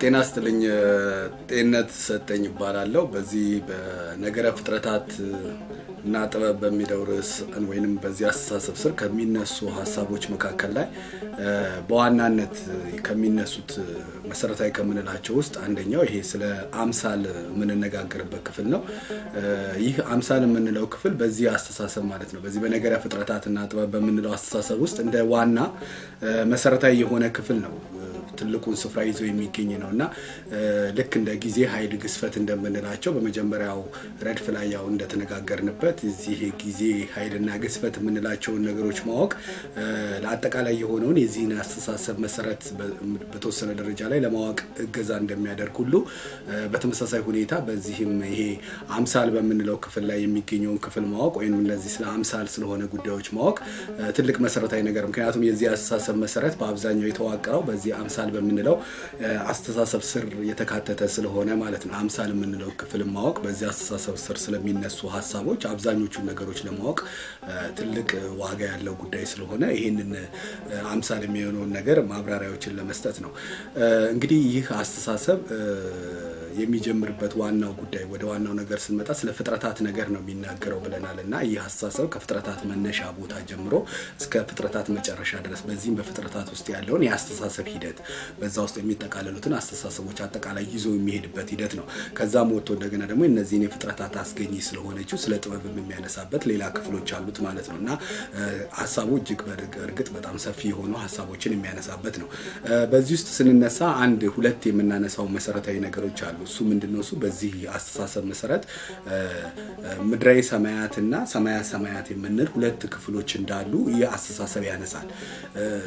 ጤና ይስጥልኝ። ጤንነት ሰጠኝ እባላለሁ። በዚህ በነገረ ፍጥረታት እና ጥበብ በሚለው ርዕስ ወይንም በዚህ አስተሳሰብ ስር ከሚነሱ ሀሳቦች መካከል ላይ በዋናነት ከሚነሱት መሰረታዊ ከምንላቸው ውስጥ አንደኛው ይሄ ስለ አምሳል የምንነጋገርበት ክፍል ነው። ይህ አምሳል የምንለው ክፍል በዚህ አስተሳሰብ ማለት ነው፣ በዚህ በነገረ ፍጥረታትና ጥበብ በምንለው አስተሳሰብ ውስጥ እንደ ዋና መሰረታዊ የሆነ ክፍል ነው። ትልቁን ስፍራ ይዞ የሚገኝ ነው እና ልክ እንደ ጊዜ፣ ኃይል፣ ግዝፈት እንደምንላቸው በመጀመሪያው ረድፍ ላይ ያው እንደተነጋገርንበት እዚህ ጊዜ፣ ኃይልና ግዝፈት የምንላቸውን ነገሮች ማወቅ ለአጠቃላይ የሆነውን የዚህን አስተሳሰብ መሰረት በተወሰነ ደረጃ ላይ ለማወቅ እገዛ እንደሚያደርግ ሁሉ በተመሳሳይ ሁኔታ በዚህም ይሄ አምሳል በምንለው ክፍል ላይ የሚገኘውን ክፍል ማወቅ ወይም እነዚህ ስለ አምሳል ስለሆነ ጉዳዮች ማወቅ ትልቅ መሰረታዊ ነገር፣ ምክንያቱም የዚህ አስተሳሰብ መሰረት በአብዛኛው የተዋቀረው በዚህ አምሳል በምንለው አስተሳሰብ ስር የተካተተ ስለሆነ ማለት ነው። አምሳል የምንለው ክፍል ማወቅ በዚህ አስተሳሰብ ስር ስለሚነሱ ሀሳቦች አብዛኞቹን ነገሮች ለማወቅ ትልቅ ዋጋ ያለው ጉዳይ ስለሆነ ይህንን አምሳል የሚሆነውን ነገር ማብራሪያዎችን ለመስጠት ነው። እንግዲህ ይህ አስተሳሰብ የሚጀምርበት ዋናው ጉዳይ፣ ወደ ዋናው ነገር ስንመጣ ስለ ፍጥረታት ነገር ነው የሚናገረው ብለናል እና ይህ አስተሳሰብ ከፍጥረታት መነሻ ቦታ ጀምሮ እስከ ፍጥረታት መጨረሻ ድረስ በዚህም በፍጥረታት ውስጥ ያለውን የአስተሳሰብ ሂደት፣ በዛ ውስጥ የሚጠቃለሉትን አስተሳሰቦች አጠቃላይ ይዞ የሚሄድበት ሂደት ነው። ከዛም ወጥቶ እንደገና ደግሞ እነዚህን የፍጥረታት አስገኚ ስለሆነችው ስለ ጥበብም የሚያነሳበት ሌላ ክፍሎች አሉት ማለት ነው እና ሀሳቡ እጅግ በእርግጥ በጣም ሰፊ የሆኑ ሀሳቦችን የሚያነሳበት ነው። በዚህ ውስጥ ስንነሳ አንድ ሁለት የምናነሳው መሰረታዊ ነገሮች አሉ። እሱ ምንድነው? እሱ በዚህ አስተሳሰብ መሰረት ምድራዊ ሰማያትና ሰማያ ሰማያት የምንል ሁለት ክፍሎች እንዳሉ ይህ አስተሳሰብ ያነሳል።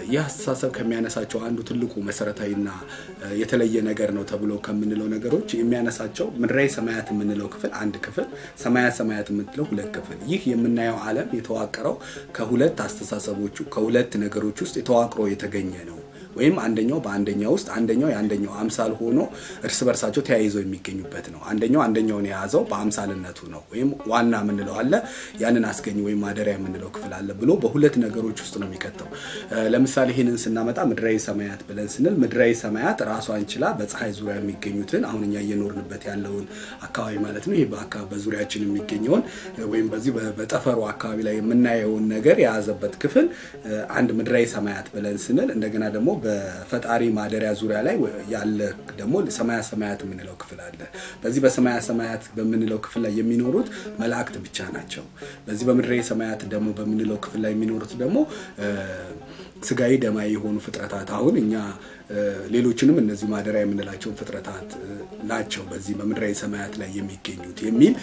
ይህ አስተሳሰብ ከሚያነሳቸው አንዱ ትልቁ መሰረታዊና የተለየ ነገር ነው ተብሎ ከምንለው ነገሮች የሚያነሳቸው ምድራዊ ሰማያት የምንለው ክፍል አንድ ክፍል፣ ሰማያ ሰማያት የምንለው ሁለት ክፍል። ይህ የምናየው ዓለም የተዋቀረው ከሁለት አስተሳሰቦቹ፣ ከሁለት ነገሮች ውስጥ የተዋቅሮ የተገኘ ነው። ወይም አንደኛው በአንደኛው ውስጥ፣ አንደኛው የአንደኛው አምሳል ሆኖ እርስ በርሳቸው ተያይዘው የሚገኙበት ነው። አንደኛው አንደኛውን የያዘው በአምሳልነቱ ነው። ወይም ዋና የምንለው አለ፣ ያንን አስገኝ ወይም ማደሪያ የምንለው ክፍል አለ ብሎ በሁለት ነገሮች ውስጥ ነው የሚከተው። ለምሳሌ ይህንን ስናመጣ ምድራዊ ሰማያት ብለን ስንል ምድራዊ ሰማያት ራሷን ችላ በፀሐይ ዙሪያ የሚገኙትን፣ አሁን እኛ እየኖርንበት ያለውን አካባቢ ማለት ነው። ይሄ በዙሪያችን የሚገኘውን ወይም በዚህ በጠፈሩ አካባቢ ላይ የምናየውን ነገር የያዘበት ክፍል አንድ ምድራዊ ሰማያት ብለን ስንል፣ እንደገና ደግሞ በፈጣሪ ማደሪያ ዙሪያ ላይ ያለ ደግሞ ሰማያ ሰማያት የምንለው ክፍል አለ። በዚህ በሰማያ ሰማያት በምንለው ክፍል ላይ የሚኖሩት መላእክት ብቻ ናቸው። በዚህ በምድራዊ ሰማያት ደግሞ በምንለው ክፍል ላይ የሚኖሩት ደግሞ ስጋዊ ደማዊ የሆኑ ፍጥረታት፣ አሁን እኛ ሌሎችንም እነዚህ ማደሪያ የምንላቸውን ፍጥረታት ናቸው በዚህ በምድራዊ ሰማያት ላይ የሚገኙት የሚል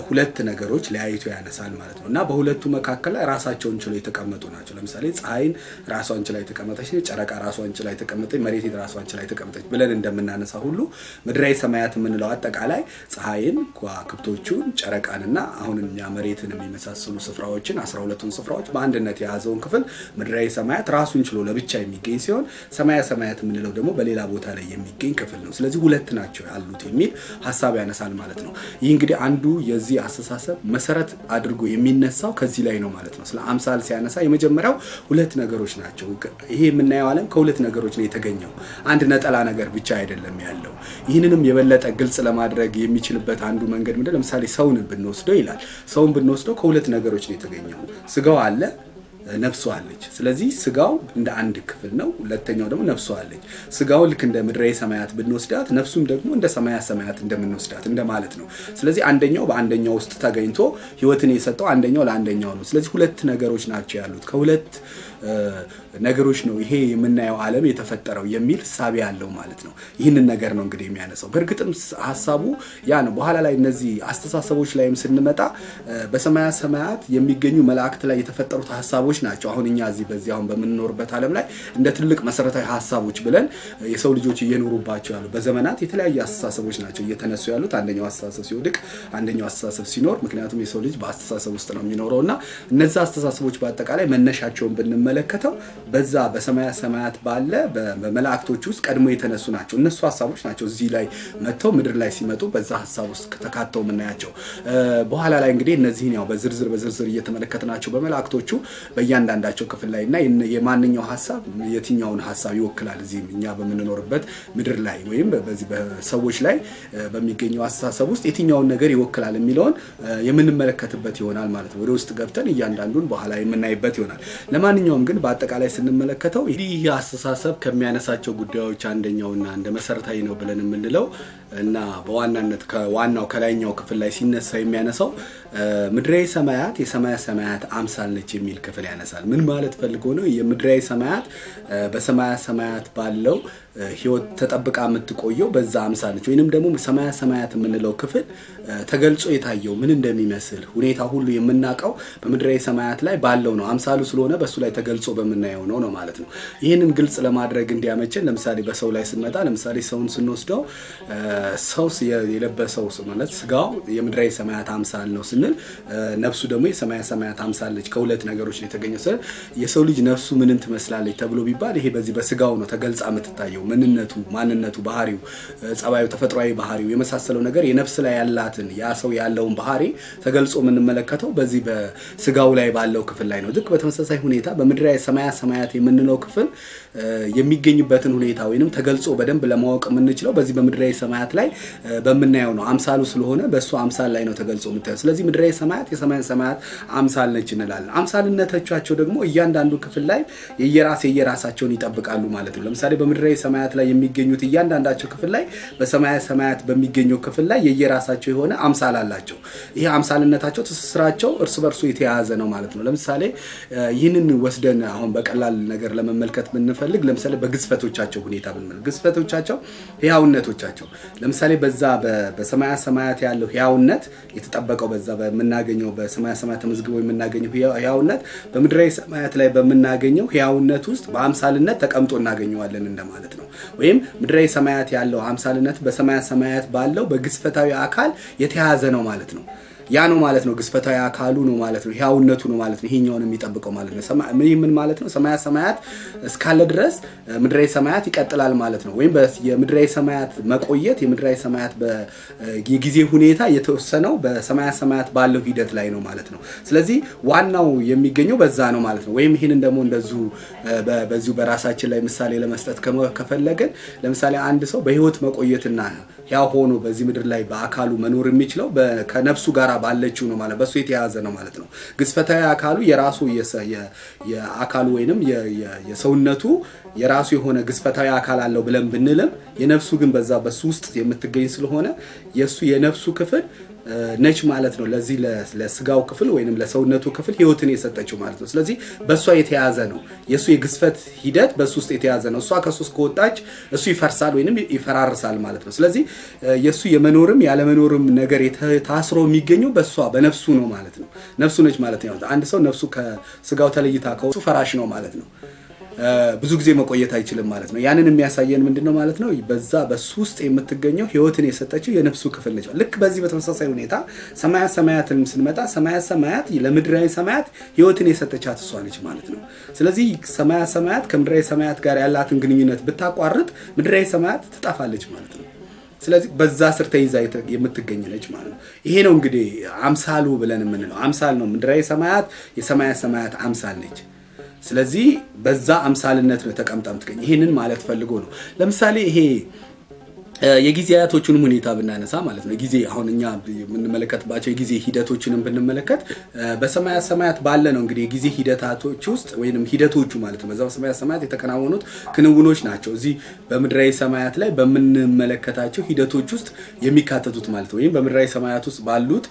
ሁለት ነገሮች ለያይቶ ያነሳል ማለት ነው። እና በሁለቱ መካከል ላይ ራሳቸውን ችለው የተቀመጡ ናቸው። ለምሳሌ ፀሐይን ራሷን ችላ የተቀመጠች፣ ጨረቃ ራሷን ችላ የተቀመጠች፣ መሬት ራሷን ችላ የተቀመጠች ብለን እንደምናነሳ ሁሉ ምድራዊ ሰማያት የምንለው አጠቃላይ ፀሐይን፣ ከዋክብቶቹን፣ ጨረቃንና አሁን እኛ መሬትን የሚመሳሰሉ ስፍራዎችን፣ 12ቱን ስፍራዎች በአንድነት የያዘውን ክፍል ምድራዊ ሰማያት ራሱን ችሎ ለብቻ የሚገኝ ሲሆን ሰማያ ሰማያት የምንለው ደግሞ በሌላ ቦታ ላይ የሚገኝ ክፍል ነው። ስለዚህ ሁለት ናቸው ያሉት የሚል ሀሳብ ያነሳል ማለት ነው። ይህ እንግዲህ አንዱ የዚህ አስተሳሰብ መሰረት አድርጎ የሚነሳው ከዚህ ላይ ነው ማለት ነው። ስለ አምሳል ሲያነሳ የመጀመሪያው ሁለት ነገሮች ናቸው። ይሄ የምናየው ዓለም ከሁለት ነገሮች ነው የተገኘው። አንድ ነጠላ ነገር ብቻ አይደለም ያለው። ይህንንም የበለጠ ግልጽ ለማድረግ የሚችልበት አንዱ መንገድ ምንድን? ለምሳሌ ሰውን ብንወስደው ይላል። ሰውን ብንወስደው ከሁለት ነገሮች ነው የተገኘው። ስጋው አለ፣ ነፍሱ አለች። ስለዚህ ስጋው እንደ አንድ ክፍል ነው። ሁለተኛው ደግሞ ነፍሱ አለች። ስጋው ልክ እንደ ምድራዊ ሰማያት ብንወስዳት፣ ነፍሱም ደግሞ እንደ ሰማያ ሰማያት እንደምንወስዳት እንደማለት ነው። ስለዚህ አንደኛው በአንደኛው ውስጥ ተገኝቶ ሕይወትን የሰጠው አንደኛው ለአንደኛው ነው። ስለዚህ ሁለት ነገሮች ናቸው ያሉት፣ ከሁለት ነገሮች ነው ይሄ የምናየው ዓለም የተፈጠረው የሚል እሳቤ ያለው ማለት ነው። ይህንን ነገር ነው እንግዲህ የሚያነሳው። በእርግጥም ሀሳቡ ያ ነው። በኋላ ላይ እነዚህ አስተሳሰቦች ላይም ስንመጣ በሰማያ ሰማያት የሚገኙ መላእክት ላይ የተፈጠሩት ሀሳቦች ናቸው። አሁን እኛ እዚህ በዚህ አሁን በምንኖርበት ዓለም ላይ እንደ ትልቅ መሰረታዊ ሀሳቦች ብለን የሰው ልጆች እየኖሩባቸው ያሉ በዘመናት የተለያዩ አስተሳሰቦች ናቸው እየተነሱ ያሉት። አንደኛው አስተሳሰብ ሲወድቅ፣ አንደኛው አስተሳሰብ ሲኖር፣ ምክንያቱም የሰው ልጅ በአስተሳሰብ ውስጥ ነው የሚኖረው እና እነዛ አስተሳሰቦች በአጠቃላይ መነሻቸውን ብንመለከት የምንመለከተው በዛ በሰማያ ሰማያት ባለ በመላእክቶች ውስጥ ቀድሞ የተነሱ ናቸው። እነሱ ሀሳቦች ናቸው እዚህ ላይ መጥተው ምድር ላይ ሲመጡ በዛ ሀሳብ ውስጥ ተካተው የምናያቸው። በኋላ ላይ እንግዲህ እነዚህን ያው በዝርዝር እየተመለከትናቸው በመላእክቶቹ በእያንዳንዳቸው ክፍል ላይ እና የማንኛው ሀሳብ የትኛውን ሀሳብ ይወክላል እዚህ እኛ በምንኖርበት ምድር ላይ ወይም በዚህ በሰዎች ላይ በሚገኘው አስተሳሰብ ውስጥ የትኛውን ነገር ይወክላል የሚለውን የምንመለከትበት ይሆናል ማለት ነው። ወደ ውስጥ ገብተን እያንዳንዱን በኋላ የምናይበት ይሆናል። ለማንኛውም ግን በአጠቃላይ ስንመለከተው ይህ አስተሳሰብ ከሚያነሳቸው ጉዳዮች አንደኛውና እንደ መሰረታዊ ነው ብለን የምንለው እና በዋናነት ከዋናው ከላይኛው ክፍል ላይ ሲነሳ የሚያነሳው ምድራዊ ሰማያት የሰማያ ሰማያት አምሳል ነች የሚል ክፍል ያነሳል። ምን ማለት ፈልጎ ነው? የምድራዊ ሰማያት በሰማያ ሰማያት ባለው ሕይወት ተጠብቃ የምትቆየው በዛ አምሳል ነች። ወይንም ደግሞ ሰማያ ሰማያት የምንለው ክፍል ተገልጾ የታየው ምን እንደሚመስል ሁኔታ ሁሉ የምናውቀው በምድራዊ ሰማያት ላይ ባለው ነው። አምሳሉ ስለሆነ በሱ ላይ ተገልጾ በምናየው ነው ማለት ነው። ይህንን ግልጽ ለማድረግ እንዲያመችን ለምሳሌ በሰው ላይ ስንመጣ ለምሳሌ ሰውን ስንወስደው ሰው የለበሰው ማለት ስጋው የምድራዊ ሰማያት አምሳል ነው ስንል ነፍሱ ደግሞ የሰማያ ሰማያት አምሳል ነች። ከሁለት ነገሮች ነው የተገኘው። የሰው ልጅ ነፍሱ ምንን ትመስላለች ተብሎ ቢባል ይሄ በዚህ በስጋው ነው ተገልጻ የምትታየው። ምንነቱ፣ ማንነቱ፣ ባህሪው፣ ጸባዩ፣ ተፈጥሯዊ ባህሪው የመሳሰለው ነገር የነፍስ ላይ ያላትን ያ ሰው ያለውን ባህሪ ተገልጾ የምንመለከተው በዚህ በስጋው ላይ ባለው ክፍል ላይ ነው። ልክ በተመሳሳይ ሁኔታ በምድራዊ ሰማያ ሰማያት የምንለው ክፍል የሚገኝበትን ሁኔታ ወይንም ተገልጾ በደንብ ለማወቅ የምንችለው በዚህ በምድራዊ ሰማያት ላይ በምናየው ነው። አምሳሉ ስለሆነ በሱ አምሳል ላይ ነው ተገልጾ የምታየው። ስለዚህ ምድራዊ ሰማያት የሰማያ ሰማያት አምሳል ነች እንላለን። አምሳልነቶቻቸው ደግሞ እያንዳንዱ ክፍል ላይ የየራሳቸውን ይጠብቃሉ ማለት ነው። ለምሳሌ በምድራዊ ሰማያት ላይ የሚገኙት እያንዳንዳቸው ክፍል ላይ በሰማያ ሰማያት በሚገኘው ክፍል ላይ የየራሳቸው የሆነ አምሳል አላቸው። ይሄ አምሳልነታቸው ትስስራቸው እርስ በርሱ የተያያዘ ነው ማለት ነው። ለምሳሌ ይህንን ወስደን አሁን በቀላል ነገር ለመመልከት ብንፈልግ ለምሳሌ በግዝፈቶቻቸው ሁኔታ ብንመለከት ግዝፈቶቻቸው ሕያውነቶቻቸው ለምሳሌ በዛ በሰማያ ሰማያት ያለው ሕያውነት የተጠበቀው በዛ በምናገኘው በሰማያ ሰማያት ተመዝግቦ የምናገኘው ሕያውነት በምድራዊ ሰማያት ላይ በምናገኘው ሕያውነት ውስጥ በአምሳልነት ተቀምጦ እናገኘዋለን እንደማለት ነው። ወይም ምድራዊ ሰማያት ያለው አምሳልነት በሰማያ ሰማያት ባለው በግዝፈታዊ አካል የተያዘ ነው ማለት ነው። ያ ነው ማለት ነው። ግዝፈታዊ አካሉ ነው ማለት ነው። ሕያውነቱ ነው ማለት ነው። ይሄኛውን የሚጠብቀው ማለት ነው። ይህ ምን ማለት ነው? ሰማያ ሰማያት እስካለ ድረስ ምድራዊ ሰማያት ይቀጥላል ማለት ነው። ወይም የምድራዊ ሰማያት መቆየት የምድራዊ ሰማያት የጊዜ ሁኔታ የተወሰነው በሰማያ ሰማያት ባለው ሂደት ላይ ነው ማለት ነው። ስለዚህ ዋናው የሚገኘው በዛ ነው ማለት ነው። ወይም ይህንን ደግሞ እንደዚሁ በዚሁ በራሳችን ላይ ምሳሌ ለመስጠት ከፈለግን ለምሳሌ አንድ ሰው በህይወት መቆየትና ሕያው ሆኖ በዚህ ምድር ላይ በአካሉ መኖር የሚችለው ከነፍሱ ጋር ባለችው ነው ማለት በሱ የተያዘ ነው ማለት ነው። ግዝፈታዊ አካሉ የራሱ የአካሉ ወይንም የሰውነቱ የራሱ የሆነ ግዝፈታዊ አካል አለው ብለን ብንልም የነፍሱ ግን በዛ በሱ ውስጥ የምትገኝ ስለሆነ የሱ የነፍሱ ክፍል ነች ማለት ነው። ለዚህ ለስጋው ክፍል ወይንም ለሰውነቱ ክፍል ህይወትን የሰጠችው ማለት ነው። ስለዚህ በእሷ የተያዘ ነው። የእሱ የግዝፈት ሂደት በሱ ውስጥ የተያዘ ነው። እሷ ከሱ ውስጥ ከወጣች እሱ ይፈርሳል ወይንም ይፈራርሳል ማለት ነው። ስለዚህ የእሱ የመኖርም ያለመኖርም ነገር ታስሮ የሚገኘው በእሷ በነፍሱ ነው ማለት ነው። ነፍሱ ነች ማለት ነው። አንድ ሰው ነፍሱ ከስጋው ተለይታ ከሱ ፈራሽ ነው ማለት ነው። ብዙ ጊዜ መቆየት አይችልም ማለት ነው። ያንን የሚያሳየን ምንድነው ማለት ነው? በዛ በሱ ውስጥ የምትገኘው ህይወትን የሰጠችው የነፍሱ ክፍል ነች። ልክ በዚህ በተመሳሳይ ሁኔታ ሰማያ ሰማያትን ስንመጣ ሰማያ ሰማያት ለምድራዊ ሰማያት ህይወትን የሰጠቻት እሷ ነች ማለት ነው። ስለዚህ ሰማያ ሰማያት ከምድራዊ ሰማያት ጋር ያላትን ግንኙነት ብታቋርጥ ምድራዊ ሰማያት ትጠፋለች ማለት ነው። ስለዚህ በዛ ስር ተይዛ የምትገኝ ነች ማለት ነው። ይሄ ነው እንግዲህ አምሳሉ ብለን የምንለው አምሳል ነው። ምድራዊ ሰማያት የሰማያ ሰማያት አምሳል ነች። ስለዚህ በዛ አምሳልነት ነው ተቀምጣ የምትገኝ። ይሄንን ማለት ፈልጎ ነው። ለምሳሌ ይሄ የጊዜያቶቹንም ሁኔታ ብናነሳ ማለት ነው። ጊዜ አሁን እኛ የምንመለከትባቸው የጊዜ ሂደቶችንም ብንመለከት በሰማያት ሰማያት ባለ ነው እንግዲህ የጊዜ ሂደታቶች ውስጥ ወይንም ሂደቶቹ ማለት ነው። በዛ በሰማያት ሰማያት የተከናወኑት ክንውኖች ናቸው። እዚህ በምድራዊ ሰማያት ላይ በምንመለከታቸው ሂደቶች ውስጥ የሚካተቱት ማለት ነው። ወይም በምድራዊ ሰማያት ውስጥ ባሉት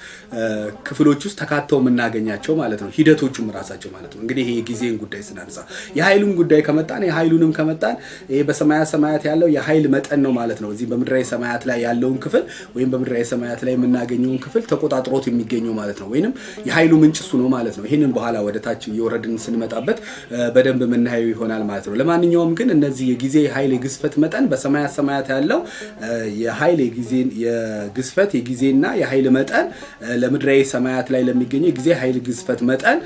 ክፍሎች ውስጥ ተካተው የምናገኛቸው ማለት ነው። ሂደቶቹም ራሳቸው ማለት ነው። እንግዲህ ይሄ የጊዜን ጉዳይ ስናነሳ የኃይሉን ጉዳይ ከመጣን የኃይሉንም ከመጣን ይሄ በሰማያት ሰማያት ያለው የኃይል መጠን ነው ማለት ነው። እዚህ በምድራዊ ሰማያት ላይ ያለውን ክፍል ወይም በምድራዊ ሰማያት ላይ የምናገኘውን ክፍል ተቆጣጥሮት የሚገኘው ማለት ነው። ወይንም የኃይሉ ምንጭ እሱ ነው ማለት ነው። ይህንን በኋላ ወደ ታች እየወረድን ስንመጣበት በደንብ የምናየው ይሆናል ማለት ነው። ለማንኛውም ግን እነዚህ የጊዜ የኃይል የግዝፈት መጠን በሰማያት ሰማያት ያለው የኃይል የግዝፈት የጊዜና የኃይል መጠን ለምድራዊ ሰማያት ላይ ለሚገኘው የጊዜ ኃይል ግዝፈት መጠን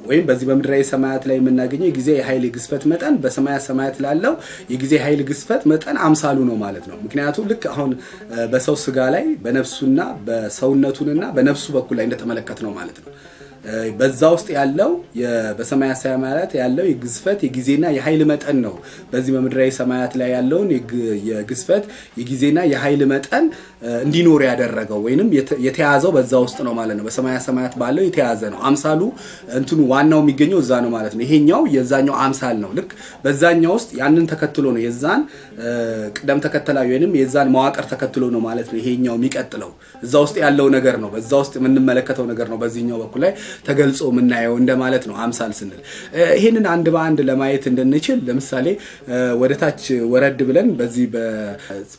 ወይም በዚህ በምድራዊ ሰማያት ላይ የምናገኘው የጊዜ የኃይል ግዝፈት መጠን በሰማያት ሰማያት ላለው የጊዜ ኃይል ግዝፈት መጠን አምሳሉ ነው ማለት ነው። ምክንያቱም ልክ አሁን በሰው ስጋ ላይ በነፍሱና በሰውነቱንና በነፍሱ በኩል ላይ እንደተመለከት ነው ማለት ነው። በዛ ውስጥ ያለው በሰማያት ሰማያት ያለው የግዝፈት የጊዜና የኃይል መጠን ነው። በዚህ በምድራዊ ሰማያት ላይ ያለውን የግዝፈት የጊዜና የኃይል መጠን እንዲኖር ያደረገው ወይንም የተያዘው በዛ ውስጥ ነው ማለት ነው። በሰማያት ሰማያት ባለው የተያዘ ነው። አምሳሉ እንትኑ ዋናው የሚገኘው እዛ ነው ማለት ነው። ይሄኛው የዛኛው አምሳል ነው። ልክ በዛኛው ውስጥ ያንን ተከትሎ ነው የዛን ቅደም ተከተላዊ ወይንም የዛን መዋቅር ተከትሎ ነው ማለት ነው። ይሄኛው የሚቀጥለው እዛ ውስጥ ያለው ነገር ነው። በዛ ውስጥ የምንመለከተው ነገር ነው። በዚህኛው በኩል ላይ ተገልጾ የምናየው እንደማለት ነው አምሳል ስንል። ይህንን አንድ በአንድ ለማየት እንድንችል ለምሳሌ ወደ ታች ወረድ ብለን በዚህ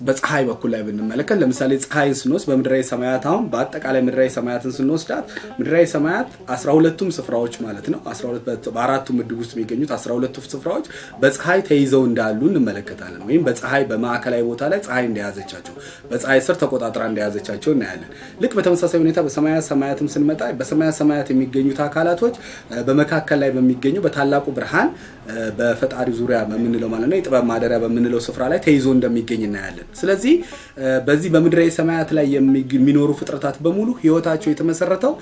በፀሐይ በኩል ላይ ብንመለከት ለምሳሌ ፀሐይን ስንወስድ በምድራዊ ሰማያት አሁን በአጠቃላይ ምድራዊ ሰማያትን ስንወስዳት ምድራዊ ሰማያት 12ቱም ስፍራዎች ማለት ነው 12 በአራቱ ምድብ ውስጥ የሚገኙት 12ቱ ስፍራዎች በፀሐይ ተይዘው እንዳሉ እንመለከታለን። ወይም በፀሐይ በማዕከላዊ ቦታ ላይ ፀሐይ እንደያዘቻቸው በፀሐይ ስር ተቆጣጥራ እንደያዘቻቸው እናያለን። ልክ በተመሳሳይ ሁኔታ በሰማያት ሰማያትም ስንመጣ በሰማያት ሰማያት የሚገኙት አካላቶች በመካከል ላይ በሚገኘው በታላቁ ብርሃን በፈጣሪ ዙሪያ በምንለው ማለት ነው የጥበብ ማደሪያ በምንለው ስፍራ ላይ ተይዞ እንደሚገኝ እናያለን። ስለዚህ በዚህ በምድራዊ ሰማያት ላይ የሚኖሩ ፍጥረታት በሙሉ ሕይወታቸው የተመሰረተው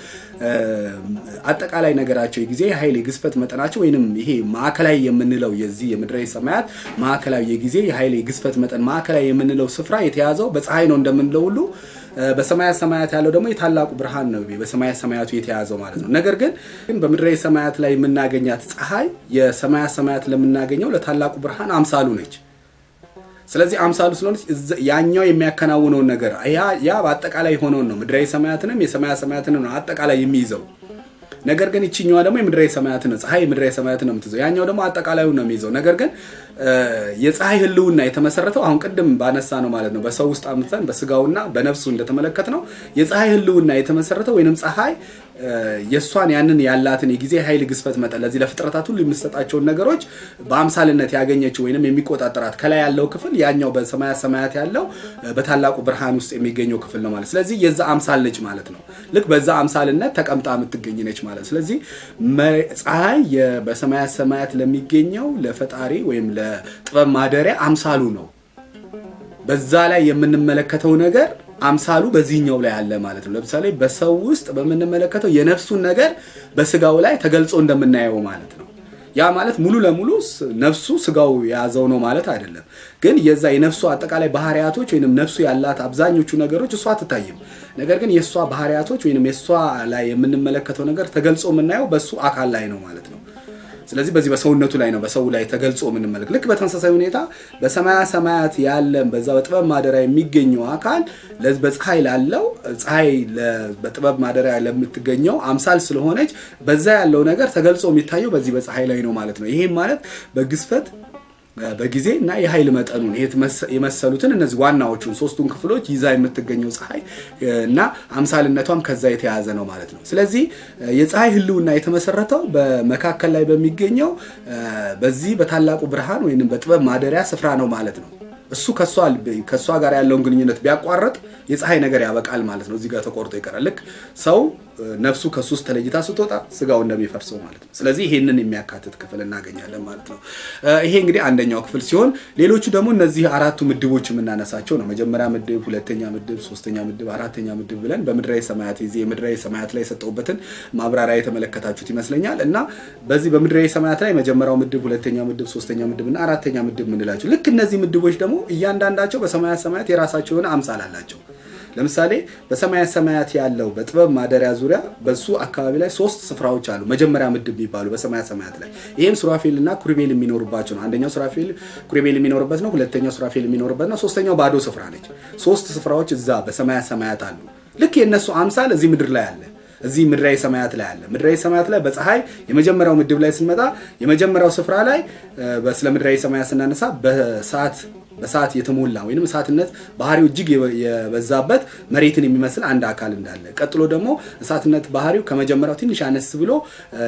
አጠቃላይ ነገራቸው የጊዜ የኃይል የግዝፈት መጠናቸው ወይንም ይሄ ማዕከላዊ የምንለው የዚህ የምድራዊ ሰማያት ማዕከላዊ የጊዜ የኃይል የግዝፈት መጠን ማዕከላዊ የምንለው ስፍራ የተያዘው በፀሐይ ነው እንደምንለው ሁሉ በሰማያት ሰማያት ያለው ደግሞ የታላቁ ብርሃን ነው በሰማያት ሰማያቱ የተያዘው ማለት ነው። ነገር ግን በምድራዊ ሰማያት ላይ የምናገኛት ፀሐይ የሰማያት ሰማያት ለምናገኘው ለታላቁ ብርሃን አምሳሉ ነች። ስለዚህ አምሳሉ ስለሆነች ያኛው የሚያከናውነውን ነገር ያ በአጠቃላይ የሆነውን ነው ምድራዊ ሰማያትንም የሰማያት ሰማያትንም ነው አጠቃላይ የሚይዘው። ነገር ግን ይችኛዋ ደግሞ የምድራዊ ሰማያትን ነው፣ ፀሐይ የምድራዊ ሰማያትን ነው የምትይዘው። ያኛው ደግሞ አጠቃላዩን ነው የሚይዘው። ነገር ግን የፀሐይ ህልውና የተመሰረተው አሁን ቅድም ባነሳ ነው ማለት ነው በሰው ውስጥ አምጥተን በስጋውና በነፍሱ እንደተመለከት ነው የፀሐይ ህልውና የተመሰረተው ወይንም ፀሐይ የሷን ያንን ያላትን የጊዜ ኃይል ግዝፈት መጠን ለዚህ ለፍጥረታት ሁሉ የምትሰጣቸውን ነገሮች በአምሳልነት ያገኘችው ወይንም የሚቆጣጠራት ከላይ ያለው ክፍል ያኛው በሰማያት ሰማያት ያለው በታላቁ ብርሃን ውስጥ የሚገኘው ክፍል ነው ማለት። ስለዚህ የዛ አምሳል ነች ማለት ነው። ልክ በዛ አምሳልነት ተቀምጣ የምትገኝ ነች ማለት። ስለዚህ ፀሐይ በሰማያት ሰማያት ለሚገኘው ለፈጣሪ ወይም ለጥበብ ማደሪያ አምሳሉ ነው። በዛ ላይ የምንመለከተው ነገር አምሳሉ በዚህኛው ላይ አለ ማለት ነው። ለምሳሌ በሰው ውስጥ በምንመለከተው የነፍሱን ነገር በስጋው ላይ ተገልጾ እንደምናየው ማለት ነው። ያ ማለት ሙሉ ለሙሉ ነፍሱ ስጋው የያዘው ነው ማለት አይደለም። ግን የዛ የነፍሱ አጠቃላይ ባህሪያቶች ወይንም ነፍሱ ያላት አብዛኞቹ ነገሮች እሷ አትታይም። ነገር ግን የእሷ ባህሪያቶች ወይንም የእሷ ላይ የምንመለከተው ነገር ተገልጾ የምናየው በሱ አካል ላይ ነው ማለት ነው። ስለዚህ በዚህ በሰውነቱ ላይ ነው በሰው ላይ ተገልጾ የምንመለከት። ልክ በተመሳሳይ ሁኔታ በሰማያ ሰማያት ያለን በዛ በጥበብ ማደሪያ የሚገኘው አካል በፀሐይ ላለው ፀሐይ በጥበብ ማደሪያ ለምትገኘው አምሳል ስለሆነች በዛ ያለው ነገር ተገልጾ የሚታየው በዚህ በፀሐይ ላይ ነው ማለት ነው። ይሄም ማለት በግዝፈት በጊዜ እና የኃይል መጠኑን የመሰሉትን እነዚህ ዋናዎቹን ሶስቱን ክፍሎች ይዛ የምትገኘው ፀሐይ እና አምሳልነቷም ከዛ የተያዘ ነው ማለት ነው። ስለዚህ የፀሐይ ህልውና የተመሰረተው በመካከል ላይ በሚገኘው በዚህ በታላቁ ብርሃን ወይንም በጥበብ ማደሪያ ስፍራ ነው ማለት ነው። እሱ ከሷ ጋር ያለውን ግንኙነት ቢያቋርጥ የፀሐይ ነገር ያበቃል ማለት ነው። እዚህ ጋር ተቆርጦ ይቀራል። ልክ ሰው ነፍሱ ከሱ ውስጥ ተለይታ ስትወጣ ስጋው እንደሚፈርሰው ማለት ነው። ስለዚህ ይሄንን የሚያካትት ክፍል እናገኛለን ማለት ነው። ይሄ እንግዲህ አንደኛው ክፍል ሲሆን ሌሎቹ ደግሞ እነዚህ አራቱ ምድቦች የምናነሳቸው ነው። መጀመሪያ ምድብ፣ ሁለተኛ ምድብ፣ ሶስተኛ ምድብ፣ አራተኛ ምድብ ብለን በምድራዊ ሰማያት የዚህ የምድራዊ ሰማያት ላይ የሰጠሁበትን ማብራሪያ የተመለከታችሁት ይመስለኛል። እና በዚህ በምድራዊ ሰማያት ላይ መጀመሪያው ምድብ፣ ሁለተኛ ምድብ፣ ሶስተኛ ምድብ እና አራተኛ ምድብ የምንላቸው ልክ እነዚህ ምድቦች ደግሞ እያንዳንዳቸው በሰማያት ሰማያት የራሳቸው የሆነ አምሳል አላቸው። ለምሳሌ በሰማያት ሰማያት ያለው በጥበብ ማደሪያ ዙሪያ በሱ አካባቢ ላይ ሶስት ስፍራዎች አሉ። መጀመሪያ ምድብ የሚባሉ በሰማያት ሰማያት ላይ ይሄም ሱራፌል እና ኩሩቤል የሚኖሩባቸው ነው። አንደኛው ሱራፌል ኩሩቤል የሚኖርበት ነው። ሁለተኛው ሱራፌል የሚኖርበት ነው። ሶስተኛው ባዶ ስፍራ ነች። ሶስት ስፍራዎች እዛ በሰማያት ሰማያት አሉ። ልክ የነሱ አምሳል እዚህ ምድር ላይ አለ። እዚህ ምድራዊ ሰማያት ላይ አለ። ምድራዊ ሰማያት ላይ በፀሐይ የመጀመሪያው ምድብ ላይ ስንመጣ የመጀመሪያው ስፍራ ላይ ስለ ምድራዊ ሰማያት ስናነሳ በሰዓት በእሳት የተሞላ ወይንም እሳትነት ባህሪው እጅግ የበዛበት መሬትን የሚመስል አንድ አካል እንዳለ፣ ቀጥሎ ደግሞ እሳትነት ባህሪው ከመጀመሪያው ትንሽ አነስ ብሎ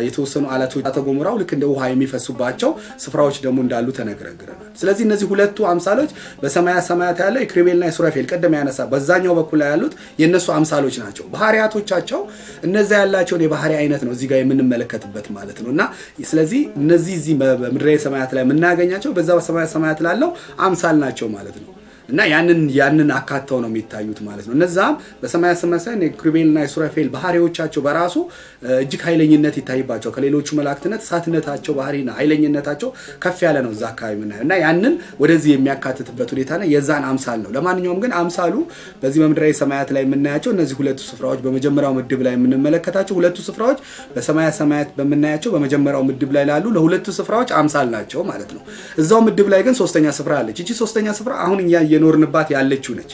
የተወሰኑ አለቶች እሳተ ገሞራው ልክ እንደ ውሃ የሚፈሱባቸው ስፍራዎች ደግሞ እንዳሉ ተነግረናል። ስለዚህ እነዚህ ሁለቱ አምሳሎች በሰማያ ሰማያት ያለው የኪሩቤልና የሱራፌል ቀደም ያነሳ በዛኛው በኩል ላይ ያሉት የነሱ አምሳሎች ናቸው። ባህሪያቶቻቸው እነዛ ያላቸውን የባህሪ አይነት ነው እዚህ ጋር የምንመለከትበት ማለት ነው። እና ስለዚህ እነዚህ እዚህ በምድራዊ ሰማያት ላይ የምናገኛቸው በዛ በሰማያ ሰማያት ላለው አምሳል ናቸው ማለት ነው። እና ያንን አካተው ነው የሚታዩት ማለት ነው። እነዛም በሰማያ ሰማያት የኪሩቤልና የሱራፌል ባህሪዎቻቸው በራሱ እጅግ ኃይለኝነት ይታይባቸው ከሌሎቹ መላእክትነት እሳትነታቸው ባህሪና ኃይለኝነታቸው ከፍ ያለ ነው እዛ አካባቢ የምናየው እና ያንን ወደዚህ የሚያካትትበት ሁኔታ ነው፣ የዛን አምሳል ነው። ለማንኛውም ግን አምሳሉ በዚህ በምድራዊ ሰማያት ላይ የምናያቸው እነዚህ ሁለቱ ስፍራዎች በመጀመሪያው ምድብ ላይ የምንመለከታቸው ሁለቱ ስፍራዎች በሰማያ ሰማያት በምናያቸው በመጀመሪያው ምድብ ላይ ላሉ ለሁለቱ ስፍራዎች አምሳል ናቸው ማለት ነው። እዛው ምድብ ላይ ግን ሶስተኛ ስፍራ አለች። እቺ ሶስተኛ ስፍራ አሁን እኛ እየኖርንባት ያለችው ነች።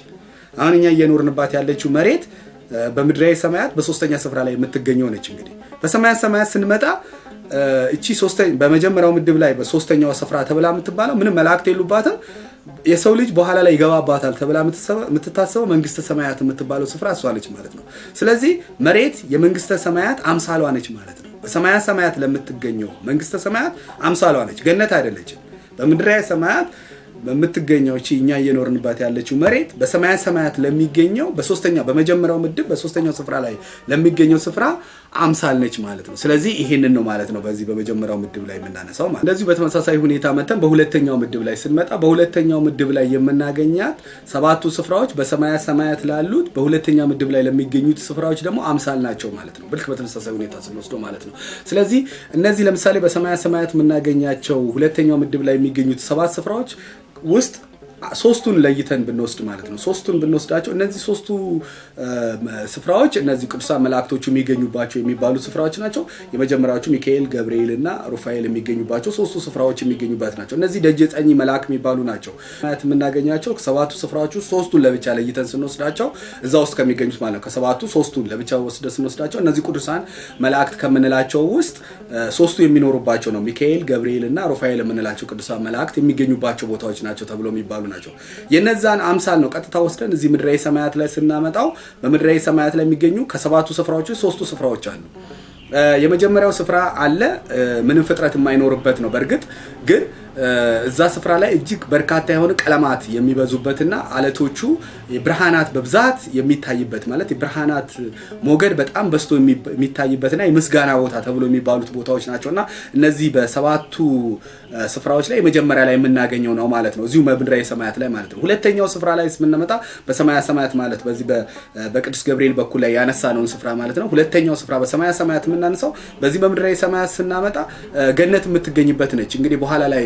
አሁን እኛ እየኖርንባት ያለችው መሬት በምድራዊ ሰማያት በሶስተኛ ስፍራ ላይ የምትገኘው ነች። እንግዲህ በሰማያት ሰማያት ስንመጣ እቺ ሶስተኛ በመጀመሪያው ምድብ ላይ በሶስተኛው ስፍራ ተብላ የምትባለው ምንም መላእክት የሉባትም። የሰው ልጅ በኋላ ላይ ይገባባታል ተብላ የምትታሰበው መንግስተ ሰማያት የምትባለው ስፍራ እሷ ነች ማለት ነው። ስለዚህ መሬት የመንግስተ ሰማያት አምሳሏ ነች ማለት ነው። በሰማያት ሰማያት ለምትገኘው መንግስተ ሰማያት አምሳሏ ነች፣ ገነት አይደለችም። በምድራዊ ሰማያት በምትገኘው እቺ እኛ እየኖርንባት ያለችው መሬት በሰማያት ሰማያት ለሚገኘው በሶስተኛው በመጀመሪያው ምድብ በሶስተኛው ስፍራ ላይ ለሚገኘው ስፍራ አምሳል ነች ማለት ነው። ስለዚህ ይሄንን ነው ማለት ነው በዚህ በመጀመሪያው ምድብ ላይ የምናነሳው ማለት። እንደዚሁ በተመሳሳይ ሁኔታ መተን በሁለተኛው ምድብ ላይ ስንመጣ በሁለተኛው ምድብ ላይ የምናገኛት ሰባቱ ስፍራዎች በሰማያት ሰማያት ላሉት በሁለተኛ ምድብ ላይ ለሚገኙት ስፍራዎች ደግሞ አምሳል ናቸው ማለት ነው። ልክ በተመሳሳይ ሁኔታ ስንወስደው ማለት ነው። ስለዚህ እነዚህ ለምሳሌ በሰማያት ሰማያት የምናገኛቸው ሁለተኛው ምድብ ላይ የሚገኙት ሰባት ስፍራዎች ውስጥ ሶስቱን ለይተን ብንወስድ ማለት ነው። ሶስቱን ብንወስዳቸው እነዚህ ሶስቱ ስፍራዎች እነዚህ ቅዱሳን መላእክቶቹ የሚገኙባቸው የሚባሉ ስፍራዎች ናቸው። የመጀመሪያዎቹ ሚካኤል፣ ገብርኤል እና ሩፋኤል የሚገኙባቸው ሶስቱ ስፍራዎች የሚገኙባት ናቸው። እነዚህ ደጀ ጸኚ መልአክ የሚባሉ ናቸው። ማለት የምናገኛቸው ሰባቱ ስፍራዎች ውስጥ ሶስቱን ለብቻ ለይተን ስንወስዳቸው እዛ ውስጥ ከሚገኙት ማለት ነው። ከሰባቱ ሶስቱን ለብቻ ወስደን ስንወስዳቸው እነዚህ ቅዱሳን መላእክት ከምንላቸው ውስጥ ሶስቱ የሚኖሩባቸው ነው። ሚካኤል፣ ገብርኤል እና ሩፋኤል የምንላቸው ቅዱሳን መላእክት የሚገኙባቸው ቦታዎች ናቸው ተብሎ የሚባሉ ናቸው። የነዛን አምሳል ነው ቀጥታ ወስደን እዚህ ምድራዊ ሰማያት ላይ ስናመጣው በምድራዊ ሰማያት ላይ የሚገኙ ከሰባቱ ስፍራዎች ውስጥ ሶስቱ ስፍራዎች አሉ። የመጀመሪያው ስፍራ አለ፣ ምንም ፍጥረት የማይኖርበት ነው። በእርግጥ ግን እዛ ስፍራ ላይ እጅግ በርካታ የሆኑ ቀለማት የሚበዙበትና አለቶቹ ብርሃናት በብዛት የሚታይበት ማለት የብርሃናት ሞገድ በጣም በዝቶ የሚታይበትና የምስጋና ቦታ ተብሎ የሚባሉት ቦታዎች ናቸውና እነዚህ በሰባቱ ስፍራዎች ላይ የመጀመሪያ ላይ የምናገኘው ነው ማለት ነው። እዚሁ በምድራዊ ሰማያት ላይ ማለት ነው። ሁለተኛው ስፍራ ላይ ስንመጣ በሰማያ ሰማያት ማለት በዚህ በቅዱስ ገብርኤል በኩል ላይ ያነሳነውን ስፍራ ማለት ነው። ሁለተኛው ስፍራ በሰማያ ሰማያት የምናነሳው በዚህ በምድራዊ ሰማያት ስናመጣ ገነት የምትገኝበት ነች። እንግዲህ በኋላ ላይ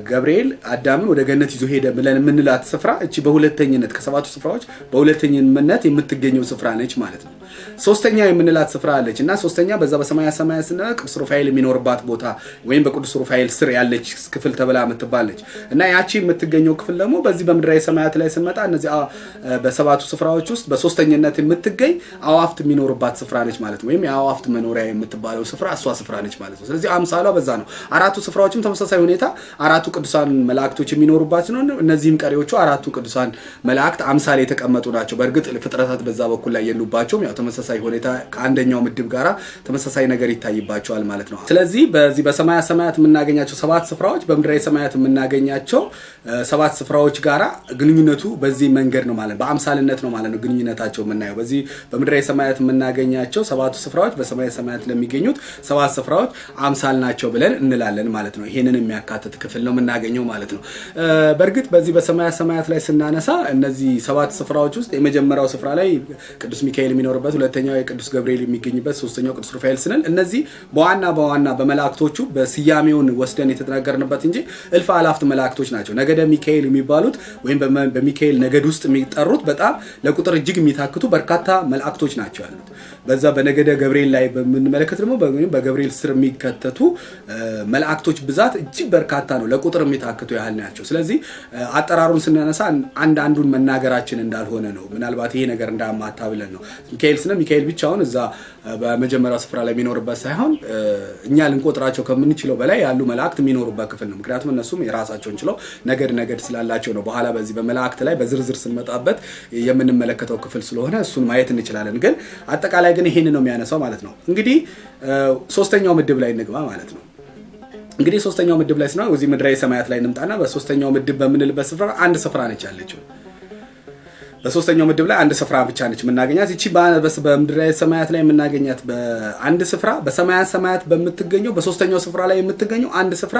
ገብርኤል አዳምን ወደ ገነት ይዞ ሄደ ብለን የምንላት ስፍራ እቺ በሁለተኝነት ከሰባቱ ስፍራዎች በሁለተኝነት የምትገኘው ስፍራ ነች ማለት ነው። ሶስተኛ የምንላት ስፍራ አለች እና ሶስተኛ በዛ በሰማያ ሰማያት ስንል ቅዱስ ሩፋኤል የሚኖርባት ቦታ ወይም በቅዱስ ሩፋኤል ስር ያለች ክፍል ተብላ የምትባል ነች እና ያቺ የምትገኘው ክፍል ደግሞ በዚህ በምድራዊ ሰማያት ላይ ስንመጣ እነዚህ በሰባቱ ስፍራዎች ውስጥ በሶስተኝነት የምትገኝ አዋፍት የሚኖርባት ስፍራ ነች ማለት ነው። ወይም የአዋፍት መኖሪያ የምትባለው ስፍራ እሷ ስፍራ ነች ማለት ነው። ስለዚህ አምሳሏ በዛ ነው። አራቱ ስፍራዎችም ተመሳሳይ ሁኔታ አራቱ ቅዱሳን መላእክቶች የሚኖሩባት ነው። እነዚህም ቀሪዎቹ አራቱ ቅዱሳን መላእክት አምሳል የተቀመጡ ናቸው። በእርግጥ ፍጥረታት በዛ በኩል ላይ የሉባቸውም። ያው ተመሳሳይ ሁኔታ ከአንደኛው ምድብ ጋራ ተመሳሳይ ነገር ይታይባቸዋል ማለት ነው። ስለዚህ በዚህ በሰማያ ሰማያት የምናገኛቸው ሰባት ስፍራዎች በምድራዊ ሰማያት የምናገኛቸው ሰባት ስፍራዎች ጋራ ግንኙነቱ በዚህ መንገድ ነው ማለት ነው። በአምሳልነት ነው ማለት ነው ግንኙነታቸው የምናየው። በዚህ በምድራዊ ሰማያት የምናገኛቸው ሰባቱ ስፍራዎች በሰማያ ሰማያት ለሚገኙት ሰባት ስፍራዎች አምሳል ናቸው ብለን እንላለን ማለት ነው። ይሄንን የሚያካትት ክፍል ነው የምናገኘው ማለት ነው። በእርግጥ በዚህ በሰማያ ሰማያት ላይ ስናነሳ እነዚህ ሰባት ስፍራዎች ውስጥ የመጀመሪያው ስፍራ ላይ ቅዱስ ሚካኤል የሚኖርበት፣ ሁለተኛው የቅዱስ ገብርኤል የሚገኝበት፣ ሶስተኛው ቅዱስ ሩፋኤል ስንል እነዚህ በዋና በዋና በመላእክቶቹ በስያሜውን ወስደን የተናገርንበት እንጂ እልፍ አላፍት መላእክቶች ናቸው። ነገደ ሚካኤል የሚባሉት ወይም በሚካኤል ነገድ ውስጥ የሚጠሩት በጣም ለቁጥር እጅግ የሚታክቱ በርካታ መላእክቶች ናቸው ያሉት። በዛ በነገደ ገብርኤል ላይ በምንመለከት ደግሞ በገብርኤል ስር የሚከተቱ መላእክቶች ብዛት እጅግ በርካታ ነው፣ ለቁጥር የሚታክቱ ያህል ናቸው። ስለዚህ አጠራሩን ስናነሳ አንድ አንዱን መናገራችን እንዳልሆነ ነው። ምናልባት ይሄ ነገር እንዳማታ ብለን ነው። ሚካኤል ሚካኤል ስነ ሚካኤል ብቻውን እዛ በመጀመሪያው ስፍራ ላይ የሚኖርበት ሳይሆን እኛ ልንቆጥራቸው ከምንችለው በላይ ያሉ መላእክት የሚኖሩበት ክፍል ነው። ምክንያቱም እነሱም የራሳቸውን ችለው ነገድ ነገድ ስላላቸው ነው። በኋላ በዚህ በመላእክት ላይ በዝርዝር ስንመጣበት የምንመለከተው ክፍል ስለሆነ እሱን ማየት እንችላለን። ግን አጠቃላይ ግን ይሄን ነው የሚያነሳው ማለት ነው። እንግዲህ ሶስተኛው ምድብ ላይ እንግባ ማለት ነው። እንግዲህ ሶስተኛው ምድብ ላይ ስንሆን እዚህ ምድራዊ ሰማያት ላይ እንምጣና በሶስተኛው ምድብ በምንልበት ስፍራ አንድ ስፍራ ነች ያለችው። በሶስተኛው ምድብ ላይ አንድ ስፍራ ብቻ ነች የምናገኛት። እቺ በምድራዊ ሰማያት ላይ የምናገኛት በአንድ ስፍራ በሰማያት ሰማያት በምትገኘው በሶስተኛው ስፍራ ላይ የምትገኘው አንድ ስፍራ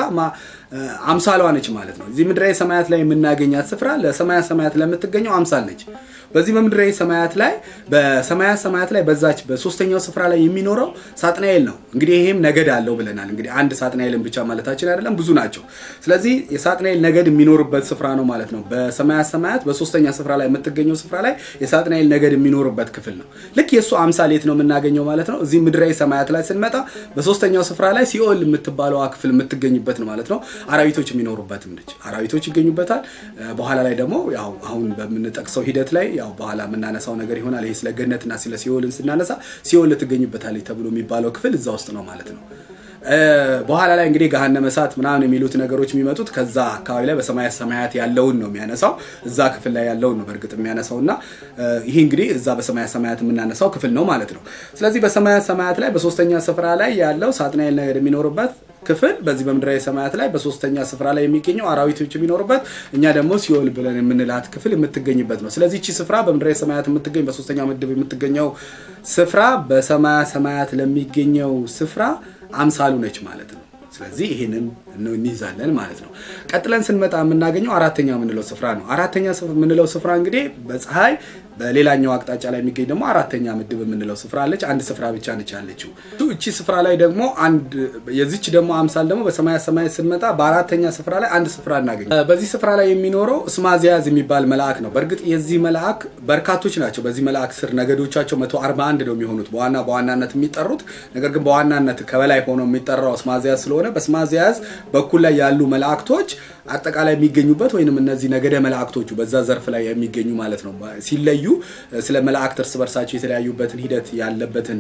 አምሳሏ ነች ማለት ነው። እዚህ ምድራዊ ሰማያት ላይ የምናገኛት ስፍራ ለሰማያት ሰማያት ለምትገኘው አምሳል ነች። በዚህ በምድራዊ ሰማያት ላይ በሰማያት ሰማያት ላይ በዛች በሶስተኛው ስፍራ ላይ የሚኖረው ሳጥናኤል ነው። እንግዲህ ይሄም ነገድ አለው ብለናል። እንግዲህ አንድ ሳጥናኤልን ብቻ ማለታችን አይደለም፣ ብዙ ናቸው። ስለዚህ የሳጥናኤል ነገድ የሚኖርበት ስፍራ ነው ማለት ነው። በሰማያት ሰማያት በሶስተኛ ስፍራ ላይ የምትገኘው ስፍራ ላይ የሳጥናኤል ነገድ የሚኖርበት ክፍል ነው። ልክ የሱ አምሳል የት ነው የምናገኘው ማለት ነው? እዚህ ምድራዊ ሰማያት ላይ ስንመጣ በሶስተኛው ስፍራ ላይ ሲኦል የምትባለዋ ክፍል የምትገኝበት ነው ማለት ነው። አራዊቶች የሚኖሩበትም ነች። አራዊቶች ይገኙበታል። በኋላ ላይ ደግሞ ያው አሁን በምንጠቅሰው ሂደት ላይ ያው በኋላ የምናነሳው ነገር ይሆናል። ይሄ ስለ ገነትና ስለ ሲኦልን ስናነሳ ሲኦል ትገኝበታለች ተብሎ የሚባለው ክፍል እዛ ውስጥ ነው ማለት ነው። በኋላ ላይ እንግዲህ ገሃነመ እሳት ምናምን የሚሉት ነገሮች የሚመጡት ከዛ አካባቢ ላይ በሰማያት ሰማያት ያለውን ነው የሚያነሳው። እዛ ክፍል ላይ ያለውን ነው በእርግጥ የሚያነሳውና ይሄ እንግዲህ እዛ በሰማያት ሰማያት የምናነሳው ክፍል ነው ማለት ነው። ስለዚህ በሰማያት ሰማያት ላይ በሶስተኛ ስፍራ ላይ ያለው ሳጥናኤል ነገድ የሚኖርበት ክፍል በዚህ በምድራዊ ሰማያት ላይ በሶስተኛ ስፍራ ላይ የሚገኘው አራዊቶች የሚኖሩበት እኛ ደግሞ ሲኦል ብለን የምንላት ክፍል የምትገኝበት ነው። ስለዚህ እቺ ስፍራ በምድራዊ ሰማያት የምትገኝ በሶስተኛው ምድብ የምትገኘው ስፍራ በሰማያ ሰማያት ለሚገኘው ስፍራ አምሳሉ ነች ማለት ነው። ስለዚህ ይሄንን እንይዛለን ማለት ነው። ቀጥለን ስንመጣ የምናገኘው አራተኛ የምንለው ስፍራ ነው። አራተኛ የምንለው ስፍራ እንግዲህ በፀሐይ በሌላኛው አቅጣጫ ላይ የሚገኝ ደግሞ አራተኛ ምድብ የምንለው ስፍራ አለች። አንድ ስፍራ ብቻ ነች ያለችው። እቺ ስፍራ ላይ ደግሞ አንድ የዚች ደግሞ አምሳል ደግሞ በሰማያት ሰማያት ስንመጣ በአራተኛ ስፍራ ላይ አንድ ስፍራ እናገኛለን። በዚህ ስፍራ ላይ የሚኖረው እስማዚያዝ የሚባል መልአክ ነው። በእርግጥ የዚህ መልአክ በርካቶች ናቸው። በዚህ መልአክ ስር ነገዶቻቸው 141 ነው የሚሆኑት በዋና በዋናነት የሚጠሩት። ነገር ግን በዋናነት ከበላይ ሆኖ የሚጠራው እስማዚያዝ ስለሆነ በእስማዚያዝ በኩል ላይ ያሉ መላእክቶች አጠቃላይ የሚገኙበት ወይንም እነዚህ ነገደ መላእክቶቹ በዛ ዘርፍ ላይ የሚገኙ ማለት ነው። ሲለዩ ስለ መላእክት እርስ በርሳቸው የተለያዩበትን ሂደት ያለበትን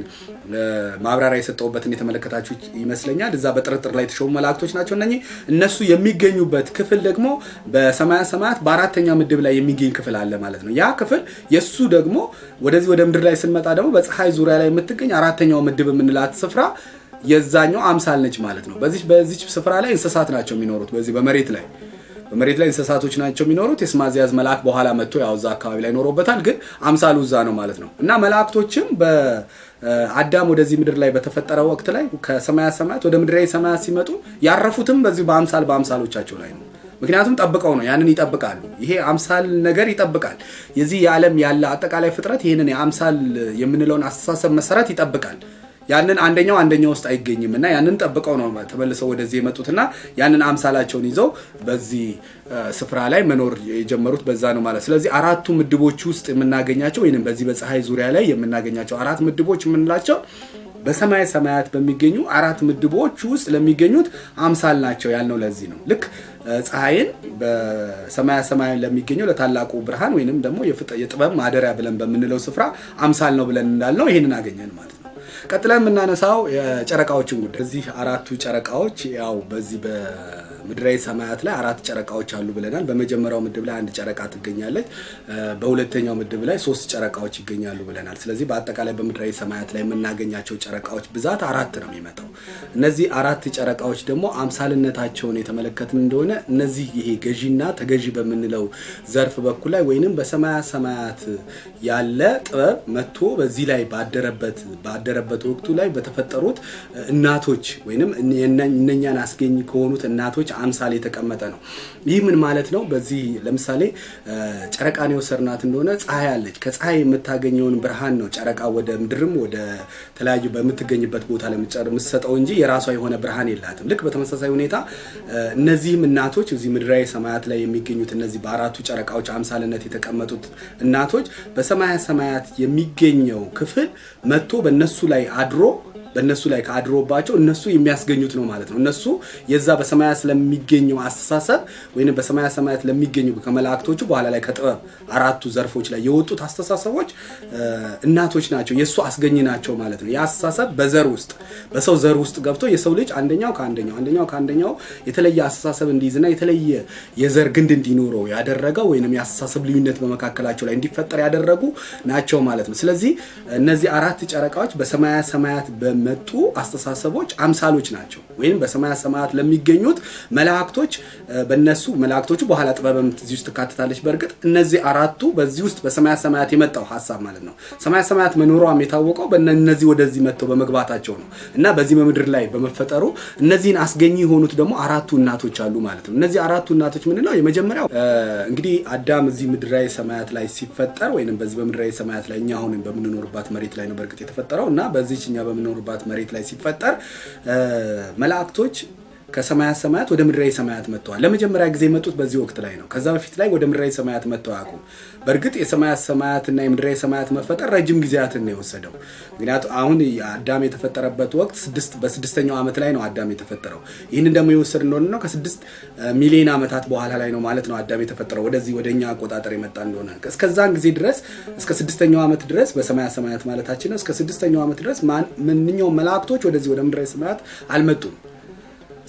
ማብራሪያ የሰጠውበትን የተመለከታችሁ ይመስለኛል። እዛ በጥርጥር ላይ የተሾሙ መላእክቶች ናቸው እነኚህ። እነሱ የሚገኙበት ክፍል ደግሞ በሰማያት ሰማያት በአራተኛ ምድብ ላይ የሚገኝ ክፍል አለ ማለት ነው። ያ ክፍል የሱ ደግሞ ወደዚህ ወደ ምድር ላይ ስንመጣ ደግሞ በፀሐይ ዙሪያ ላይ የምትገኝ አራተኛው ምድብ የምንላት ስፍራ የዛኛው አምሳል ነች ማለት ነው። በዚህ ስፍራ ላይ እንስሳት ናቸው የሚኖሩት። በዚህ በመሬት ላይ እንስሳቶች ናቸው የሚኖሩት። የስማዚያዝ መልአክ በኋላ መጥቶ ያው እዛ አካባቢ ላይ ኖሮበታል፣ ግን አምሳሉ እዛ ነው ማለት ነው። እና መላእክቶችም በአዳም ወደዚህ ምድር ላይ በተፈጠረ ወቅት ላይ ከሰማያት ሰማያት ወደ ምድራዊ ሰማያት ሲመጡ ያረፉትም በዚህ በአምሳል በአምሳሎቻቸው ላይ ነው። ምክንያቱም ጠብቀው ነው ያንን ይጠብቃሉ። ይሄ አምሳል ነገር ይጠብቃል። የዚህ የዓለም ያለ አጠቃላይ ፍጥረት ይሄንን የአምሳል የምንለውን አስተሳሰብ መሰረት ይጠብቃል። ያንን አንደኛው አንደኛው ውስጥ አይገኝም እና ያንን ጠብቀው ነው ተመልሰው ወደዚህ የመጡትና ያንን አምሳላቸውን ይዘው በዚህ ስፍራ ላይ መኖር የጀመሩት በዛ ነው ማለት። ስለዚህ አራቱ ምድቦች ውስጥ የምናገኛቸው ወይንም በዚህ በፀሐይ ዙሪያ ላይ የምናገኛቸው አራት ምድቦች የምንላቸው በሰማይ ሰማያት በሚገኙ አራት ምድቦች ውስጥ ለሚገኙት አምሳል ናቸው ያልነው ለዚህ ነው። ልክ ፀሐይን በሰማያ ሰማያት ለሚገኘው ለታላቁ ብርሃን ወይንም ደግሞ የጥበብ ማደሪያ ብለን በምንለው ስፍራ አምሳል ነው ብለን እንዳልነው ይሄንን አገኘን ማለት ነው። ቀጥለን የምናነሳው የጨረቃዎችን ጉዳይ። እዚህ አራቱ ጨረቃዎች ያው በዚህ በምድራዊ ሰማያት ላይ አራት ጨረቃዎች አሉ ብለናል። በመጀመሪያው ምድብ ላይ አንድ ጨረቃ ትገኛለች። በሁለተኛው ምድብ ላይ ሶስት ጨረቃዎች ይገኛሉ ብለናል። ስለዚህ በአጠቃላይ በምድራዊ ሰማያት ላይ የምናገኛቸው ጨረቃዎች ብዛት አራት ነው የሚመጣው። እነዚህ አራት ጨረቃዎች ደግሞ አምሳልነታቸውን የተመለከትን እንደሆነ እነዚህ ይሄ ገዢና ተገዢ በምንለው ዘርፍ በኩል ላይ ወይንም በሰማያ ሰማያት ያለ ጥበብ መጥቶ በዚህ ላይ ባደረበት ወቅቱ ላይ በተፈጠሩት እናቶች ወይንም እነኛን አስገኝ ከሆኑት እናቶች አምሳል የተቀመጠ ነው። ይህ ምን ማለት ነው? በዚህ ለምሳሌ ጨረቃን የወሰድናት እንደሆነ ፀሐይ አለች። ከፀሐይ የምታገኘውን ብርሃን ነው ጨረቃ ወደ ምድርም ወደ ተለያዩ በምትገኝበት ቦታ ለምትሰጠው እንጂ የራሷ የሆነ ብርሃን የላትም። ልክ በተመሳሳይ ሁኔታ እነዚህም እናቶች እዚህ ምድራዊ ሰማያት ላይ የሚገኙት እነዚህ በአራቱ ጨረቃዎች አምሳልነት የተቀመጡት እናቶች በሰማያ ሰማያት የሚገኘው ክፍል መጥቶ በእነሱ ላይ አድሮ በእነሱ ላይ ካድሮባቸው እነሱ የሚያስገኙት ነው ማለት ነው። እነሱ የዛ በሰማያት ስለሚገኘው አስተሳሰብ ወይንም በሰማያ ሰማያት ለሚገኙ ከመላእክቶቹ በኋላ ላይ ከጥበብ አራቱ ዘርፎች ላይ የወጡት አስተሳሰቦች እናቶች ናቸው፣ የእሱ አስገኝ ናቸው ማለት ነው። ያ አስተሳሰብ በዘር ውስጥ፣ በሰው ዘር ውስጥ ገብቶ የሰው ልጅ አንደኛው ከአንደኛው፣ አንደኛው ከአንደኛው የተለየ አስተሳሰብ እንዲይዝና የተለየ የዘር ግንድ እንዲኖረው ያደረገው ወይንም የአስተሳሰብ ልዩነት በመካከላቸው ላይ እንዲፈጠር ያደረጉ ናቸው ማለት ነው። ስለዚህ እነዚህ አራት ጨረቃዎች በሰማያ ሰማያት በመጡ አስተሳሰቦች አምሳሎች ናቸው። ወይም በሰማያ ሰማያት ለሚገኙት መላእክቶች፣ በነሱ መላእክቶቹ በኋላ ጥበብም እዚህ ውስጥ ትካተታለች። በእርግጥ እነዚህ አራቱ በዚህ ውስጥ በሰማያ ሰማያት የመጣው ሀሳብ ማለት ነው። ሰማያ ሰማያት መኖሯም የታወቀው በእነዚህ ወደዚህ መጥተው በመግባታቸው ነው እና በዚህ በምድር ላይ በመፈጠሩ እነዚህን አስገኚ የሆኑት ደግሞ አራቱ እናቶች አሉ ማለት ነው። እነዚህ አራቱ እናቶች ምንለው፣ የመጀመሪያው እንግዲህ አዳም እዚህ ምድራዊ ሰማያት ላይ ሲፈጠር ወይንም በዚህ በምድራዊ ሰማያት ላይ፣ እኛ አሁን በምንኖርባት መሬት ላይ ነው በእርግጥ የተፈጠረው፣ እና በዚች እኛ በምንኖርባት መሬት ላይ ሲፈጠር መላእክቶች ከሰማያት ሰማያት ወደ ምድራዊ ሰማያት መጥተዋል። ለመጀመሪያ ጊዜ የመጡት በዚህ ወቅት ላይ ነው። ከዛ በፊት ላይ ወደ ምድራዊ ሰማያት መጥተው አያውቁም። በእርግጥ የሰማያት ሰማያት እና የምድራዊ ሰማያት መፈጠር ረጅም ጊዜያትን ነው የወሰደው። ምክንያቱም አሁን አዳም የተፈጠረበት ወቅት በ6ኛው ዓመት ላይ ነው አዳም የተፈጠረው። ይህንን ደግሞ የወሰድ እንደሆነ ነው ከ6 ሚሊዮን ዓመታት በኋላ ላይ ነው ማለት ነው አዳም የተፈጠረው ወደዚህ ወደኛ አቆጣጠር የመጣ እንደሆነ። እስከዛን ጊዜ ድረስ፣ እስከ 6ኛው ዓመት ድረስ፣ በሰማያት ሰማያት ማለታችን ነው። እስከ 6ኛው ዓመት ድረስ ማንኛውም መላእክቶች ወደዚህ ወደ ምድራዊ ሰማያት አልመጡም።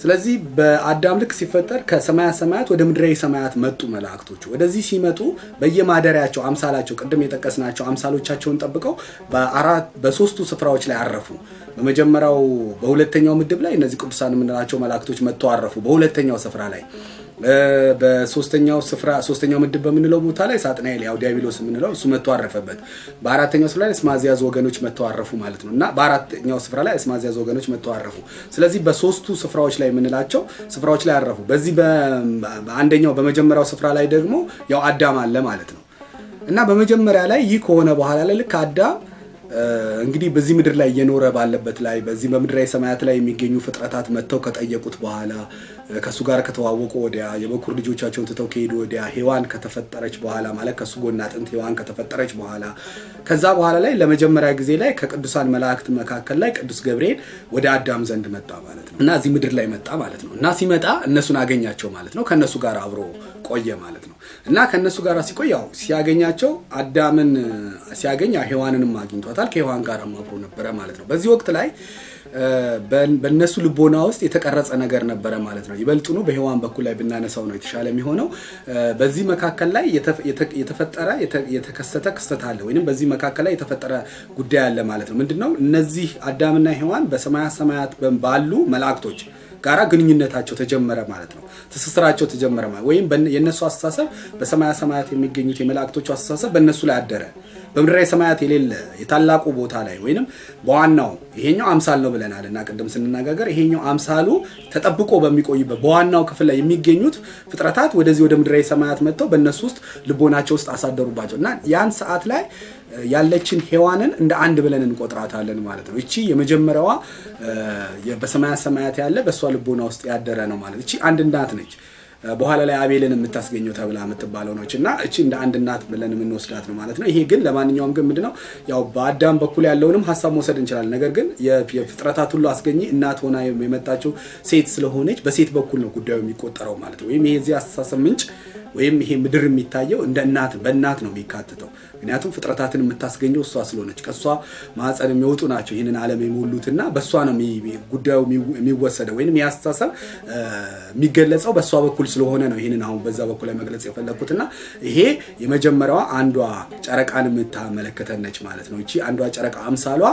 ስለዚህ በአዳም ልክ ሲፈጠር ከሰማያት ሰማያት ወደ ምድራዊ ሰማያት መጡ መላእክቶቹ። ወደዚህ ሲመጡ በየማደሪያቸው አምሳላቸው፣ ቅድም የጠቀስናቸው አምሳሎቻቸውን ጠብቀው በአራት በሶስቱ ስፍራዎች ላይ አረፉ። በመጀመሪያው በሁለተኛው ምድብ ላይ እነዚህ ቅዱሳን የምንላቸው መላእክቶች መጥተው አረፉ። በሁለተኛው ስፍራ ላይ፣ በሶስተኛው ስፍራ፣ ሶስተኛው ምድብ በምንለው ቦታ ላይ ሳጥናኤል፣ ያው ዲያብሎስ የምንለው እሱ መጥቶ አረፈበት። በአራተኛው ስፍራ ላይ እስማዚያዝ ወገኖች መጥተው አረፉ ማለት ነው እና በአራተኛው ስፍራ ላይ እስማዚያዝ ወገኖች መጥተው አረፉ። ስለዚህ በሶስቱ ስፍራዎች ላይ የምንላቸው ስፍራዎች ላይ አረፉ። በዚህ በአንደኛው በመጀመሪያው ስፍራ ላይ ደግሞ ያው አዳም አለ ማለት ነው። እና በመጀመሪያ ላይ ይህ ከሆነ በኋላ ላይ ልክ አዳም እንግዲህ በዚህ ምድር ላይ እየኖረ ባለበት ላይ በዚህ በምድራዊ ሰማያት ላይ የሚገኙ ፍጥረታት መጥተው ከጠየቁት በኋላ፣ ከእሱ ጋር ከተዋወቁ ወዲያ፣ የበኩር ልጆቻቸውን ትተው ከሄዱ ወዲያ፣ ሔዋን ከተፈጠረች በኋላ፣ ማለት ከእሱ ጎን አጥንት ሔዋን ከተፈጠረች በኋላ፣ ከዛ በኋላ ላይ ለመጀመሪያ ጊዜ ላይ ከቅዱሳን መላእክት መካከል ላይ ቅዱስ ገብርኤል ወደ አዳም ዘንድ መጣ ማለት ነው እና እዚህ ምድር ላይ መጣ ማለት ነው እና ሲመጣ እነሱን አገኛቸው ማለት ነው። ከእነሱ ጋር አብሮ ቆየ ማለት ነው እና ከእነሱ ጋር ሲቆይ ያው ሲያገኛቸው፣ አዳምን ሲያገኝ ሔዋንንም አግኝቷታል። ከሔዋን ጋር አብሮ ነበረ ማለት ነው። በዚህ ወቅት ላይ በእነሱ ልቦና ውስጥ የተቀረጸ ነገር ነበረ ማለት ነው። ይበልጡኑ በሔዋን በኩል ላይ ብናነሳው ነው የተሻለ የሚሆነው። በዚህ መካከል ላይ የተፈጠረ፣ የተከሰተ ክስተት አለ ወይም በዚህ መካከል ላይ የተፈጠረ ጉዳይ አለ ማለት ነው። ምንድነው? እነዚህ አዳምና ሔዋን በሰማያት ሰማያት ባሉ መላእክቶች ጋራ ግንኙነታቸው ተጀመረ ማለት ነው። ትስስራቸው ተጀመረ ማለት ወይም የእነሱ አስተሳሰብ፣ በሰማያ ሰማያት የሚገኙት የመላእክቶቹ አስተሳሰብ በእነሱ ላይ አደረ። በምድራዊ ሰማያት የሌለ የታላቁ ቦታ ላይ ወይንም በዋናው፣ ይሄኛው አምሳል ነው ብለናል እና ቅድም ስንነጋገር ይሄኛው አምሳሉ ተጠብቆ በሚቆይበት በዋናው ክፍል ላይ የሚገኙት ፍጥረታት ወደዚህ ወደ ምድራዊ ሰማያት መጥተው በእነሱ ውስጥ ልቦናቸው ውስጥ አሳደሩባቸው እና ያን ሰዓት ላይ ያለችን ሔዋንን እንደ አንድ ብለን እንቆጥራታለን ማለት ነው። እቺ የመጀመሪያዋ በሰማያት ሰማያት ያለ በእሷ ልቦና ውስጥ ያደረ ነው ማለት፣ እቺ አንድ እናት ነች። በኋላ ላይ አቤልን የምታስገኘው ተብላ የምትባለው ነች እና እቺ እንደ አንድ እናት ብለን የምንወስዳት ነው ማለት ነው። ይሄ ግን ለማንኛውም ግን ምንድነው፣ ያው በአዳም በኩል ያለውንም ሀሳብ መውሰድ እንችላለን። ነገር ግን የፍጥረታት ሁሉ አስገኚ እናት ሆና የመጣችው ሴት ስለሆነች በሴት በኩል ነው ጉዳዩ የሚቆጠረው ማለት ነው። ወይም ይሄ የዚህ አስተሳሰብ ምንጭ ወይም ይሄ ምድር የሚታየው እንደ እናት በእናት ነው የሚካተተው። ምክንያቱም ፍጥረታትን የምታስገኘው እሷ ስለሆነች ከእሷ ማህፀን የሚወጡ ናቸው ይህንን ዓለም የሞሉትና በእሷ ነው ጉዳዩ የሚወሰደው ወይም የአስተሳሰብ የሚገለጸው በእሷ በኩል ስለሆነ ነው። ይህንን አሁን በዛ በኩል ላይ መግለጽ የፈለግኩትና ይሄ የመጀመሪያዋ አንዷ ጨረቃን የምታመለክተን ነች ማለት ነው። እቺ አንዷ ጨረቃ አምሳሏ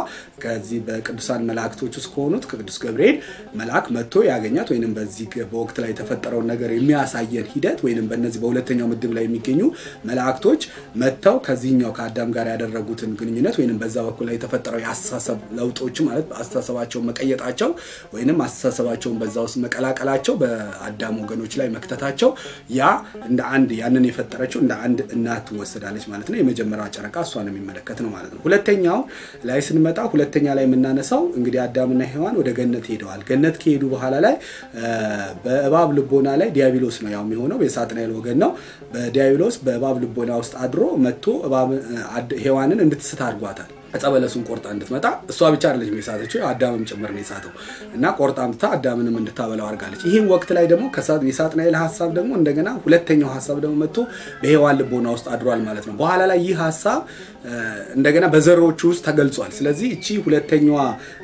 ከዚህ በቅዱሳን መላእክቶች ውስጥ ከሆኑት ከቅዱስ ገብርኤል መልአክ መጥቶ ያገኛት ወይንም በዚህ በወቅት ላይ የተፈጠረውን ነገር የሚያሳየን ሂደት ወይንም በእነዚህ በሁለተኛው ምድብ ላይ የሚገኙ መላእክቶች መጥተው ከዚህኛው ከአዳም ጋር ያደረጉትን ግንኙነት ወይንም በዛ በኩል ላይ የተፈጠረው የአስተሳሰብ ለውጦች፣ ማለት አስተሳሰባቸውን መቀየጣቸው ወይንም አስተሳሰባቸውን በዛ ውስጥ መቀላቀላቸው፣ በአዳም ወገኖች ላይ መክተታቸው፣ ያ እንደ አንድ ያንን የፈጠረችው እንደ አንድ እናት ትወሰዳለች ማለት ነው። የመጀመሪያዋ ጨረቃ እሷን የሚመለከት ነው ማለት ነው። ሁለተኛው ላይ ስንመጣ፣ ሁለተኛ ላይ የምናነሳው እንግዲህ አዳምና ሔዋን ወደ ገነት ሄደዋል። ገነት ከሄዱ በኋላ ላይ በእባብ ልቦና ላይ ዲያብሎስ ነው ያው የሚሆነው፣ የሳጥናኤል ወገን ነው። በዲያብሎስ በእባብ ልቦና ውስጥ አድሮ መጥቶ ሔዋንን እንድትስት አድርጓታል። ዕፀ በለሱን ቆርጣ እንድትመጣ እሷ ብቻ አይደለችም የሳተችው፣ አዳምም ጭምር ነው የሳተው እና ቆርጣ አምጥታ አዳምንም እንድታበላው አድርጋለች። ይህን ወቅት ላይ ደግሞ የሳጥናኤል ሀሳብ ደግሞ እንደገና ሁለተኛው ሀሳብ ደግሞ መጥቶ በሔዋን ልቦና ውስጥ አድሯል ማለት ነው። በኋላ ላይ ይህ ሀሳብ እንደገና በዘሮቹ ውስጥ ተገልጿል። ስለዚህ እቺ ሁለተኛዋ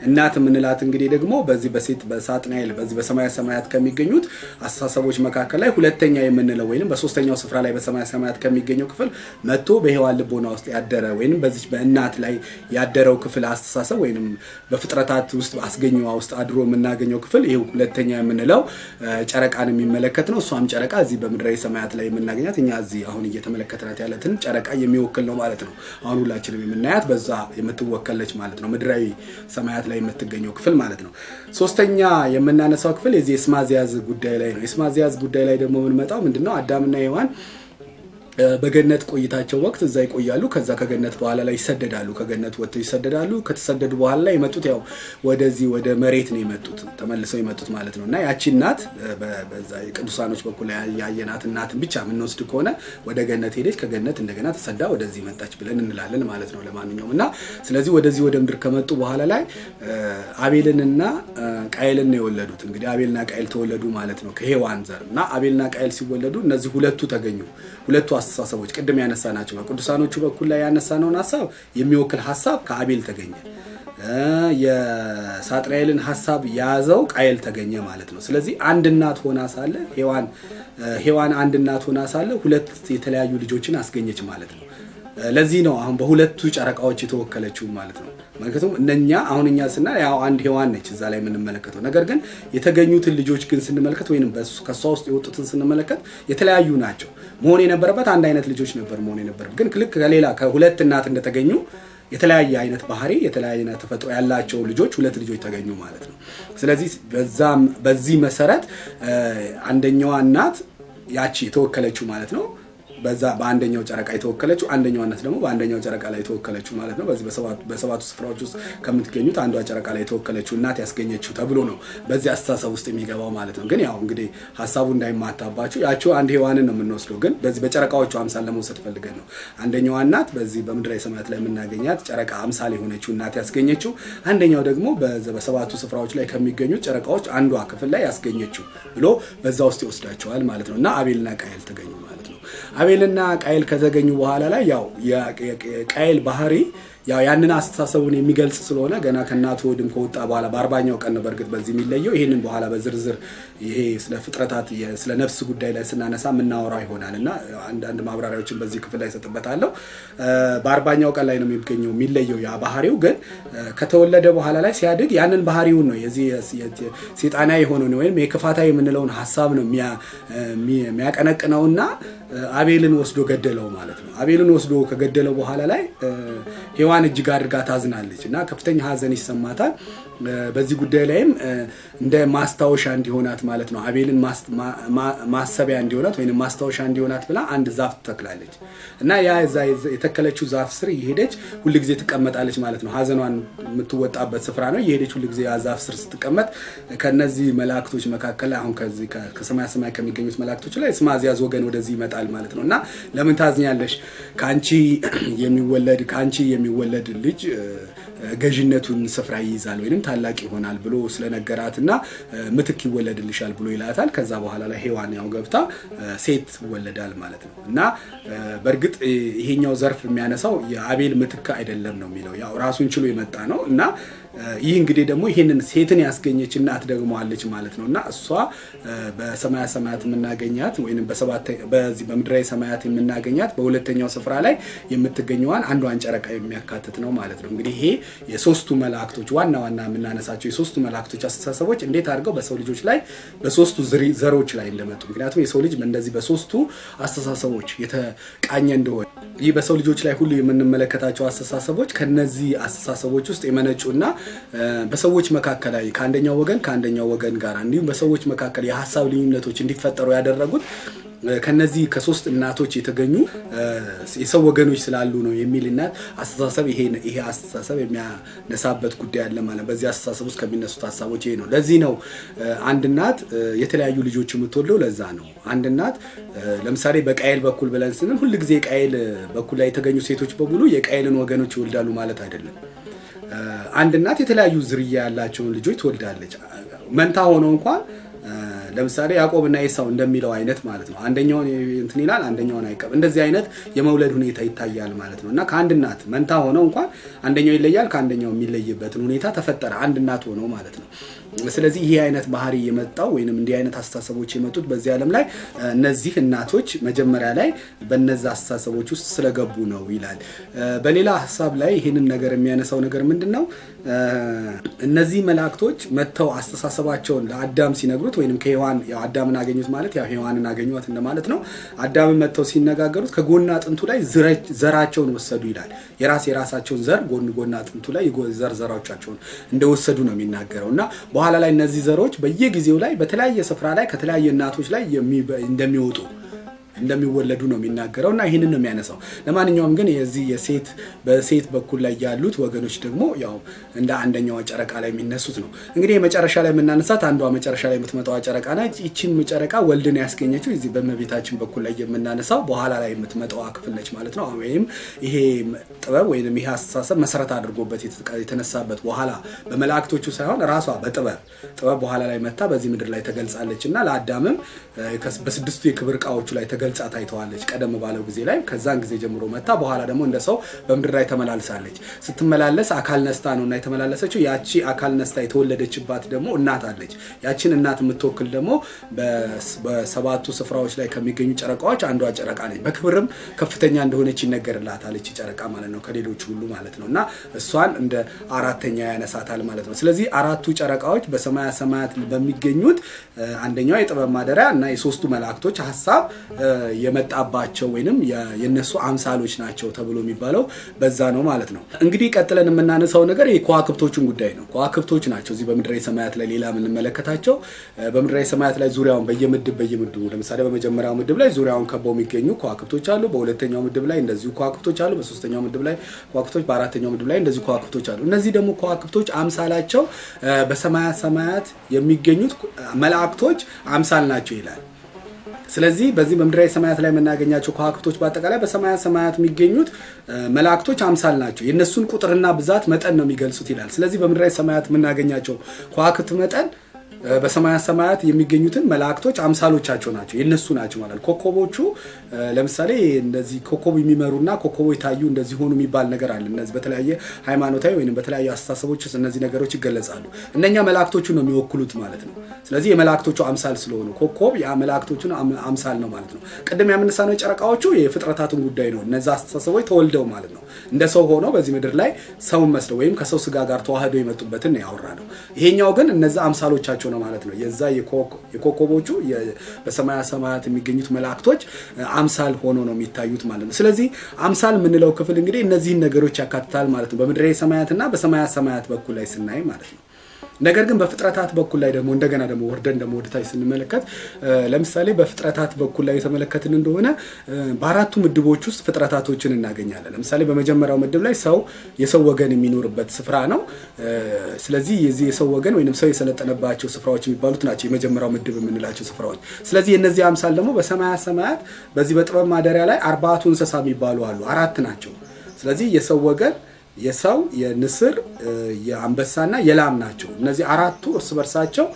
እናት የምንላት እንግዲህ ደግሞ በዚህ በሴት በሳጥናኤል በዚህ በሰማያ ሰማያት ከሚገኙት አስተሳሰቦች መካከል ላይ ሁለተኛ የምንለው ወይንም በሶስተኛው ስፍራ ላይ በሰማያ ሰማያት ከሚገኘው ክፍል መጥቶ በሔዋን ልቦና ውስጥ ያደረ ወይንም በዚች በእናት ላይ ያደረው ክፍል አስተሳሰብ ወይንም በፍጥረታት ውስጥ አስገኘዋ ውስጥ አድሮ የምናገኘው ክፍል ይህ ሁለተኛ የምንለው ጨረቃን የሚመለከት ነው። እሷም ጨረቃ እዚህ በምድራዊ ሰማያት ላይ የምናገኛት እኛ እዚህ አሁን እየተመለከትናት ያለትን ጨረቃ የሚወክል ነው ማለት ነው። አሁን ሁላችንም የምናያት በዛ የምትወከለች ማለት ነው። ምድራዊ ሰማያት ላይ የምትገኘው ክፍል ማለት ነው። ሶስተኛ የምናነሳው ክፍል የዚህ የስማዚያዝ ጉዳይ ላይ ነው። የስማዚያዝ ጉዳይ ላይ ደግሞ የምንመጣው ምንድነው? አዳምና ሔዋን በገነት ቆይታቸው ወቅት እዛ ይቆያሉ። ከዛ ከገነት በኋላ ላይ ይሰደዳሉ። ከገነት ወጥተው ይሰደዳሉ። ከተሰደዱ በኋላ ላይ የመጡት ያው ወደዚህ ወደ መሬት ነው የመጡት፣ ተመልሰው የመጡት ማለት ነው። እና ያቺ እናት በዛ የቅዱሳኖች በኩል ያየናት እናትን ብቻ የምንወስድ ከሆነ ወደ ገነት ሄደች፣ ከገነት እንደገና ተሰዳ ወደዚህ መጣች ብለን እንላለን ማለት ነው። ለማንኛውም እና ስለዚህ ወደዚህ ወደ ምድር ከመጡ በኋላ ላይ አቤልንና ቃየልን ነው የወለዱት። እንግዲህ አቤልና ቃየል ተወለዱ ማለት ነው ከሔዋን ዘር። እና አቤልና ቃየል ሲወለዱ እነዚህ ሁለቱ ተገኙ። ሁለቱ አስተሳሰቦች ቅድም ያነሳናቸው በቅዱሳኖቹ በኩል ላይ ያነሳነውን ሀሳብ የሚወክል ሀሳብ ከአቤል ተገኘ። የሳጥናኤልን ሀሳብ የያዘው ቃየል ተገኘ ማለት ነው። ስለዚህ አንድ እናት ሆና ሳለ ሔዋን አንድ እናት ሆና ሳለ ሁለት የተለያዩ ልጆችን አስገኘች ማለት ነው። ለዚህ ነው አሁን በሁለቱ ጨረቃዎች የተወከለችው ማለት ነው። ምክንያቱም እነኛ አሁን እኛ ስናይ ያው አንድ ሔዋን ነች እዛ ላይ የምንመለከተው። ነገር ግን የተገኙትን ልጆች ግን ስንመለከት ወይንም ከሷ ውስጥ የወጡትን ስንመለከት የተለያዩ ናቸው። መሆን የነበረበት አንድ አይነት ልጆች ነበር መሆን የነበረበት። ግን ልክ ከሌላ ከሁለት እናት እንደተገኙ የተለያየ አይነት ባህሪ የተለያየ አይነት ተፈጥሮ ያላቸው ልጆች ሁለት ልጆች ተገኙ ማለት ነው። ስለዚህ በዚህ መሰረት አንደኛዋ እናት ያቺ የተወከለችው ማለት ነው በዛ በአንደኛው ጨረቃ የተወከለችው፣ አንደኛው እናት ደግሞ በአንደኛው ጨረቃ ላይ የተወከለችው ማለት ነው። በዚህ በሰባቱ ስፍራዎች ውስጥ ከምትገኙት አንዷ ጨረቃ ላይ የተወከለችው እናት ያስገኘችው ተብሎ ነው በዚህ አስተሳሰብ ውስጥ የሚገባው ማለት ነው። ግን ያው እንግዲህ ሀሳቡ እንዳይማታባችሁ ያቺው አንድ ሔዋንን ነው የምንወስደው። ግን በዚህ በጨረቃዎቹ አምሳል ለመውሰድ ፈልገን ነው። አንደኛዋ እናት በዚህ በምድራዊ ሰማያት ላይ የምናገኛት ጨረቃ አምሳል የሆነችው እናት ያስገኘችው፣ አንደኛው ደግሞ በሰባቱ ስፍራዎች ላይ ከሚገኙት ጨረቃዎች አንዷ ክፍል ላይ ያስገኘችው ብሎ በዛ ውስጥ ይወስዳቸዋል ማለት ነው። እና አቤልና ቃየል ተገኙ ማለት ነው። አቤልና ቃየል ከተገኙ በኋላ ላይ ያው የቃየል ባህሪ ያው ያንን አስተሳሰቡን የሚገልጽ ስለሆነ ገና ከእናቱ ሆድም ከወጣ በኋላ በ40ኛው ቀን ነው በእርግጥ በዚህ የሚለየው። ይህንን በኋላ በዝርዝር ይሄ ስለ ፍጥረታት ስለ ነፍስ ጉዳይ ላይ ስናነሳ የምናወራው ይሆናል እና አንዳንድ ማብራሪያዎችን በዚህ ክፍል ላይ እሰጥበታለሁ። በ40ኛው ቀን ላይ ነው የሚገኘው የሚለየው ያ ባህሪው። ግን ከተወለደ በኋላ ላይ ሲያድግ ያንን ባህሪውን ነው የዚህ ሴጣናዊ የሆነውን ወይም የክፋታዊ የምንለውን ሀሳብ ነው የሚያቀነቅነውና አቤልን ወስዶ ገደለው ማለት ነው። አቤልን ወስዶ ከገደለው በኋላ ላይ ሔዋን እጅግ አድርጋ ታዝናለች እና ከፍተኛ ሀዘን ይሰማታል። በዚህ ጉዳይ ላይም እንደ ማስታወሻ እንዲሆናት ማለት ነው አቤልን ማሰቢያ እንዲሆናት ወይም ማስታወሻ እንዲሆናት ብላ አንድ ዛፍ ትተክላለች እና ያ እዛ የተከለችው ዛፍ ስር እየሄደች ሁልጊዜ ትቀመጣለች ማለት ነው። ሀዘኗን የምትወጣበት ስፍራ ነው። እየሄደች ሁልጊዜ ያ ዛፍ ስር ስትቀመጥ ከነዚህ መላእክቶች መካከል አሁን ከዚህ ከሰማያ ሰማይ ከሚገኙት መላእክቶች ላይ ስማዚያዝ ወገን ወደዚህ ይመጣል ማለት ነው። እና ለምን ታዝኛለሽ? ከአንቺ የሚወለድ ልጅ ገዥነቱን ስፍራ ይይዛል ወይንም ታላቅ ይሆናል ብሎ ስለነገራትና ምትክ ይወለድልሻል ብሎ ይላታል። ከዛ በኋላ ላይ ሔዋን ያው ገብታ ሴት ይወለዳል ማለት ነው። እና በእርግጥ ይሄኛው ዘርፍ የሚያነሳው የአቤል ምትክ አይደለም ነው የሚለው፣ ያው ራሱን ችሎ የመጣ ነው። እና ይህ እንግዲህ ደግሞ ይህንን ሴትን ያስገኘች እናት ደግሞ አለች ማለት ነው። እና እሷ በሰማያ ሰማያት የምናገኛት ወይም በዚህ በምድራዊ ሰማያት የምናገኛት በሁለተኛው ስፍራ ላይ የምትገኘዋን አንዷን ጨረቃ የሚያካትት ነው ማለት ነው። እንግዲህ ይሄ የሶስቱ መላእክቶች ዋና ዋና የምናነሳቸው የሶስቱ መላእክቶች አስተሳሰቦች እንዴት አድርገው በሰው ልጆች ላይ በሶስቱ ዘሮች ላይ እንደመጡ፣ ምክንያቱም የሰው ልጅ እንደዚህ በሶስቱ አስተሳሰቦች የተቃኘ እንደሆነ፣ ይህ በሰው ልጆች ላይ ሁሉ የምንመለከታቸው አስተሳሰቦች ከነዚህ አስተሳሰቦች ውስጥ የመነጩና በሰዎች መካከል ላይ ከአንደኛው ወገን ከአንደኛው ወገን ጋር እንዲሁም በሰዎች መካከል የሀሳብ ልዩነቶች እንዲፈጠሩ ያደረጉት ከነዚህ ከሶስት እናቶች የተገኙ የሰው ወገኖች ስላሉ ነው የሚል እናት አስተሳሰብ ይሄ አስተሳሰብ የሚያነሳበት ጉዳይ አለ ማለት። በዚህ አስተሳሰብ ውስጥ ከሚነሱት ሀሳቦች ይሄ ነው። ለዚህ ነው አንድ እናት የተለያዩ ልጆች የምትወልደው፣ ለዛ ነው። አንድ እናት ለምሳሌ በቃየል በኩል ብለን ስንል ሁል ጊዜ የቃየል በኩል ላይ የተገኙ ሴቶች በሙሉ የቃየልን ወገኖች ይወልዳሉ ማለት አይደለም። አንድ እናት የተለያዩ ዝርያ ያላቸውን ልጆች ትወልዳለች። መንታ ሆነው እንኳን ለምሳሌ ያዕቆብ እና ኤሳው እንደሚለው አይነት ማለት ነው። አንደኛውን እንትን ይላል፣ አንደኛውን አይቀብ። እንደዚህ አይነት የመውለድ ሁኔታ ይታያል ማለት ነው። እና ከአንድ እናት መንታ ሆነው እንኳን አንደኛው ይለያል፣ ከአንደኛው የሚለይበትን ሁኔታ ተፈጠረ፣ አንድ እናት ሆነው ማለት ነው። ስለዚህ ይሄ አይነት ባህሪ የመጣው ወይንም እንዲህ አይነት አስተሳሰቦች የመጡት በዚህ ዓለም ላይ እነዚህ እናቶች መጀመሪያ ላይ በነዛ አስተሳሰቦች ውስጥ ስለገቡ ነው ይላል። በሌላ ሀሳብ ላይ ይህንን ነገር የሚያነሳው ነገር ምንድን ነው? እነዚህ መላእክቶች መጥተው አስተሳሰባቸውን ለአዳም ሲነግሩት ወይንም ከሔዋን፣ ያው አዳምን አገኙት ማለት ያው ሔዋንን አገኟት እንደማለት ነው። አዳምን መጥተው ሲነጋገሩት ከጎን አጥንቱ ላይ ዘራቸውን ወሰዱ ይላል። የራስ የራሳቸውን ዘር ጎን ጎን አጥንቱ ላይ ዘር ዘራዎቻቸውን እንደወሰዱ ነው የሚናገረው። እና በኋላ ላይ እነዚህ ዘሮች በየጊዜው ላይ በተለያየ ስፍራ ላይ ከተለያየ እናቶች ላይ እንደሚወጡ፣ እንደሚወለዱ ነው የሚናገረው እና ይህንን ነው የሚያነሳው። ለማንኛውም ግን የዚህ የሴት በሴት በኩል ላይ ያሉት ወገኖች ደግሞ ያው እንደ አንደኛዋ ጨረቃ ላይ የሚነሱት ነው። እንግዲህ የመጨረሻ ላይ የምናነሳት አንዷ መጨረሻ ላይ የምትመጣዋ ጨረቃ ናት። ይቺም ጨረቃ ወልድን ያስገኘችው እዚህ በእመቤታችን በኩል ላይ የምናነሳው በኋላ ላይ የምትመጣዋ ክፍል ነች ማለት ነው። ወይም ይሄ ጥበብ ወይም ይሄ አስተሳሰብ መሰረት አድርጎበት የተነሳበት በኋላ በመላእክቶቹ ሳይሆን ራሷ በጥበብ ጥበብ በኋላ ላይ መታ በዚህ ምድር ላይ ተገልጻለች እና ለአዳምም በስድስቱ የክብር እቃዎቹ ላይ ተገልጻ ታይተዋለች። ቀደም ባለው ጊዜ ላይ ከዛን ጊዜ ጀምሮ መታ በኋላ ደግሞ እንደ ሰው በምድር ላይ ተመላልሳለች። ስትመላለስ አካል ነስታ ነው እና የተመላለሰችው። ያቺ አካል ነስታ የተወለደችባት ደግሞ እናት አለች። ያቺን እናት የምትወክል ደግሞ በሰባቱ ስፍራዎች ላይ ከሚገኙ ጨረቃዎች አንዷ ጨረቃ ነች። በክብርም ከፍተኛ እንደሆነች ይነገርላታል ይቺ ጨረቃ ማለት ነው፣ ከሌሎች ሁሉ ማለት ነው። እና እሷን እንደ አራተኛ ያነሳታል ማለት ነው። ስለዚህ አራቱ ጨረቃዎች በሰማያ ሰማያት በሚገኙት አንደኛው የጥበብ ማደሪያ እና የሶስቱ መላእክቶች ሀሳብ የመጣባቸው ወይንም የነሱ አምሳሎች ናቸው ተብሎ የሚባለው በዛ ነው ማለት ነው። እንግዲህ ቀጥለን የምናነሳው ነገር የከዋክብቶቹን ጉዳይ ነው። ከዋክብቶች ናቸው እዚህ በምድራዊ ሰማያት ላይ ሌላ የምንመለከታቸው። በምድራዊ ሰማያት ላይ ዙሪያውን በየምድብ በየምድቡ፣ ለምሳሌ በመጀመሪያው ምድብ ላይ ዙሪያውን ከበው የሚገኙ ከዋክብቶች አሉ። በሁለተኛው ምድብ ላይ እንደዚሁ ከዋክብቶች አሉ። በሶስተኛው ምድብ ላይ ከዋክብቶች፣ በአራተኛው ምድብ ላይ እንደዚሁ ከዋክብቶች አሉ። እነዚህ ደግሞ ከዋክብቶች አምሳላቸው በሰማያት ሰማያት የሚገኙት መላእክቶች አምሳል ናቸው ይላል። ስለዚህ በዚህ በምድራዊ ሰማያት ላይ የምናገኛቸው ከዋክብቶች በአጠቃላይ በሰማያት ሰማያት የሚገኙት መላእክቶች አምሳል ናቸው። የእነሱን ቁጥርና ብዛት መጠን ነው የሚገልጹት ይላል። ስለዚህ በምድራዊ ሰማያት የምናገኛቸው ከዋክብት መጠን በሰማያት ሰማያት የሚገኙትን መላእክቶች አምሳሎቻቸው ናቸው፣ የነሱ ናቸው ማለት ነው። ኮከቦቹ ለምሳሌ እንደዚህ ኮከብ የሚመሩና ኮከቦች ታዩ እንደዚህ ሆኑ የሚባል ነገር አለ። እነዚህ በተለያየ ሃይማኖታዊ ወይም በተለያዩ አስተሳሰቦች ውስጥ እነዚህ ነገሮች ይገለጻሉ። እነኛ መላእክቶቹ ነው የሚወክሉት ማለት ነው። ስለዚህ የመላእክቶቹ አምሳል ስለሆኑ ኮከብ ያ መላእክቶቹን አምሳል ነው ማለት ነው። ቅድም ያነሳነው የጨረቃዎቹ የፍጥረታትን ጉዳይ ነው። እነዛ አስተሳሰቦች ተወልደው ማለት ነው እንደ ሰው ሆነው በዚህ ምድር ላይ ሰውን መስለው ወይም ከሰው ስጋ ጋር ተዋህደው የመጡበትን ነው ያወራነው። ይሄኛው ግን እነዛ አምሳሎቻቸው ነው ማለት ነው። የዛ የኮከቦቹ በሰማያ ሰማያት የሚገኙት መላእክቶች አምሳል ሆኖ ነው የሚታዩት ማለት ነው። ስለዚህ አምሳል የምንለው ክፍል እንግዲህ እነዚህን ነገሮች ያካትታል ማለት ነው፣ በምድራዊ ሰማያትና በሰማያ ሰማያት በኩል ላይ ስናይ ማለት ነው። ነገር ግን በፍጥረታት በኩል ላይ ደግሞ እንደገና ደግሞ ወርደን ደግሞ ወደታች ስንመለከት፣ ለምሳሌ በፍጥረታት በኩል ላይ የተመለከትን እንደሆነ በአራቱ ምድቦች ውስጥ ፍጥረታቶችን እናገኛለን። ለምሳሌ በመጀመሪያው ምድብ ላይ ሰው፣ የሰው ወገን የሚኖርበት ስፍራ ነው። ስለዚህ የዚህ የሰው ወገን ወይንም ሰው የሰለጠነባቸው ስፍራዎች የሚባሉት ናቸው የመጀመሪያው ምድብ የምንላቸው ስፍራዎች። ስለዚህ የእነዚህ አምሳል ደግሞ በሰማያት ሰማያት በዚህ በጥበብ ማደሪያ ላይ አርባዕቱ እንስሳ የሚባሉ አሉ። አራት ናቸው። ስለዚህ የሰው ወገን፣ የሰው፣ የንስር፣ የአንበሳና የላም ናቸው። እነዚህ አራቱ እርስ በርሳቸው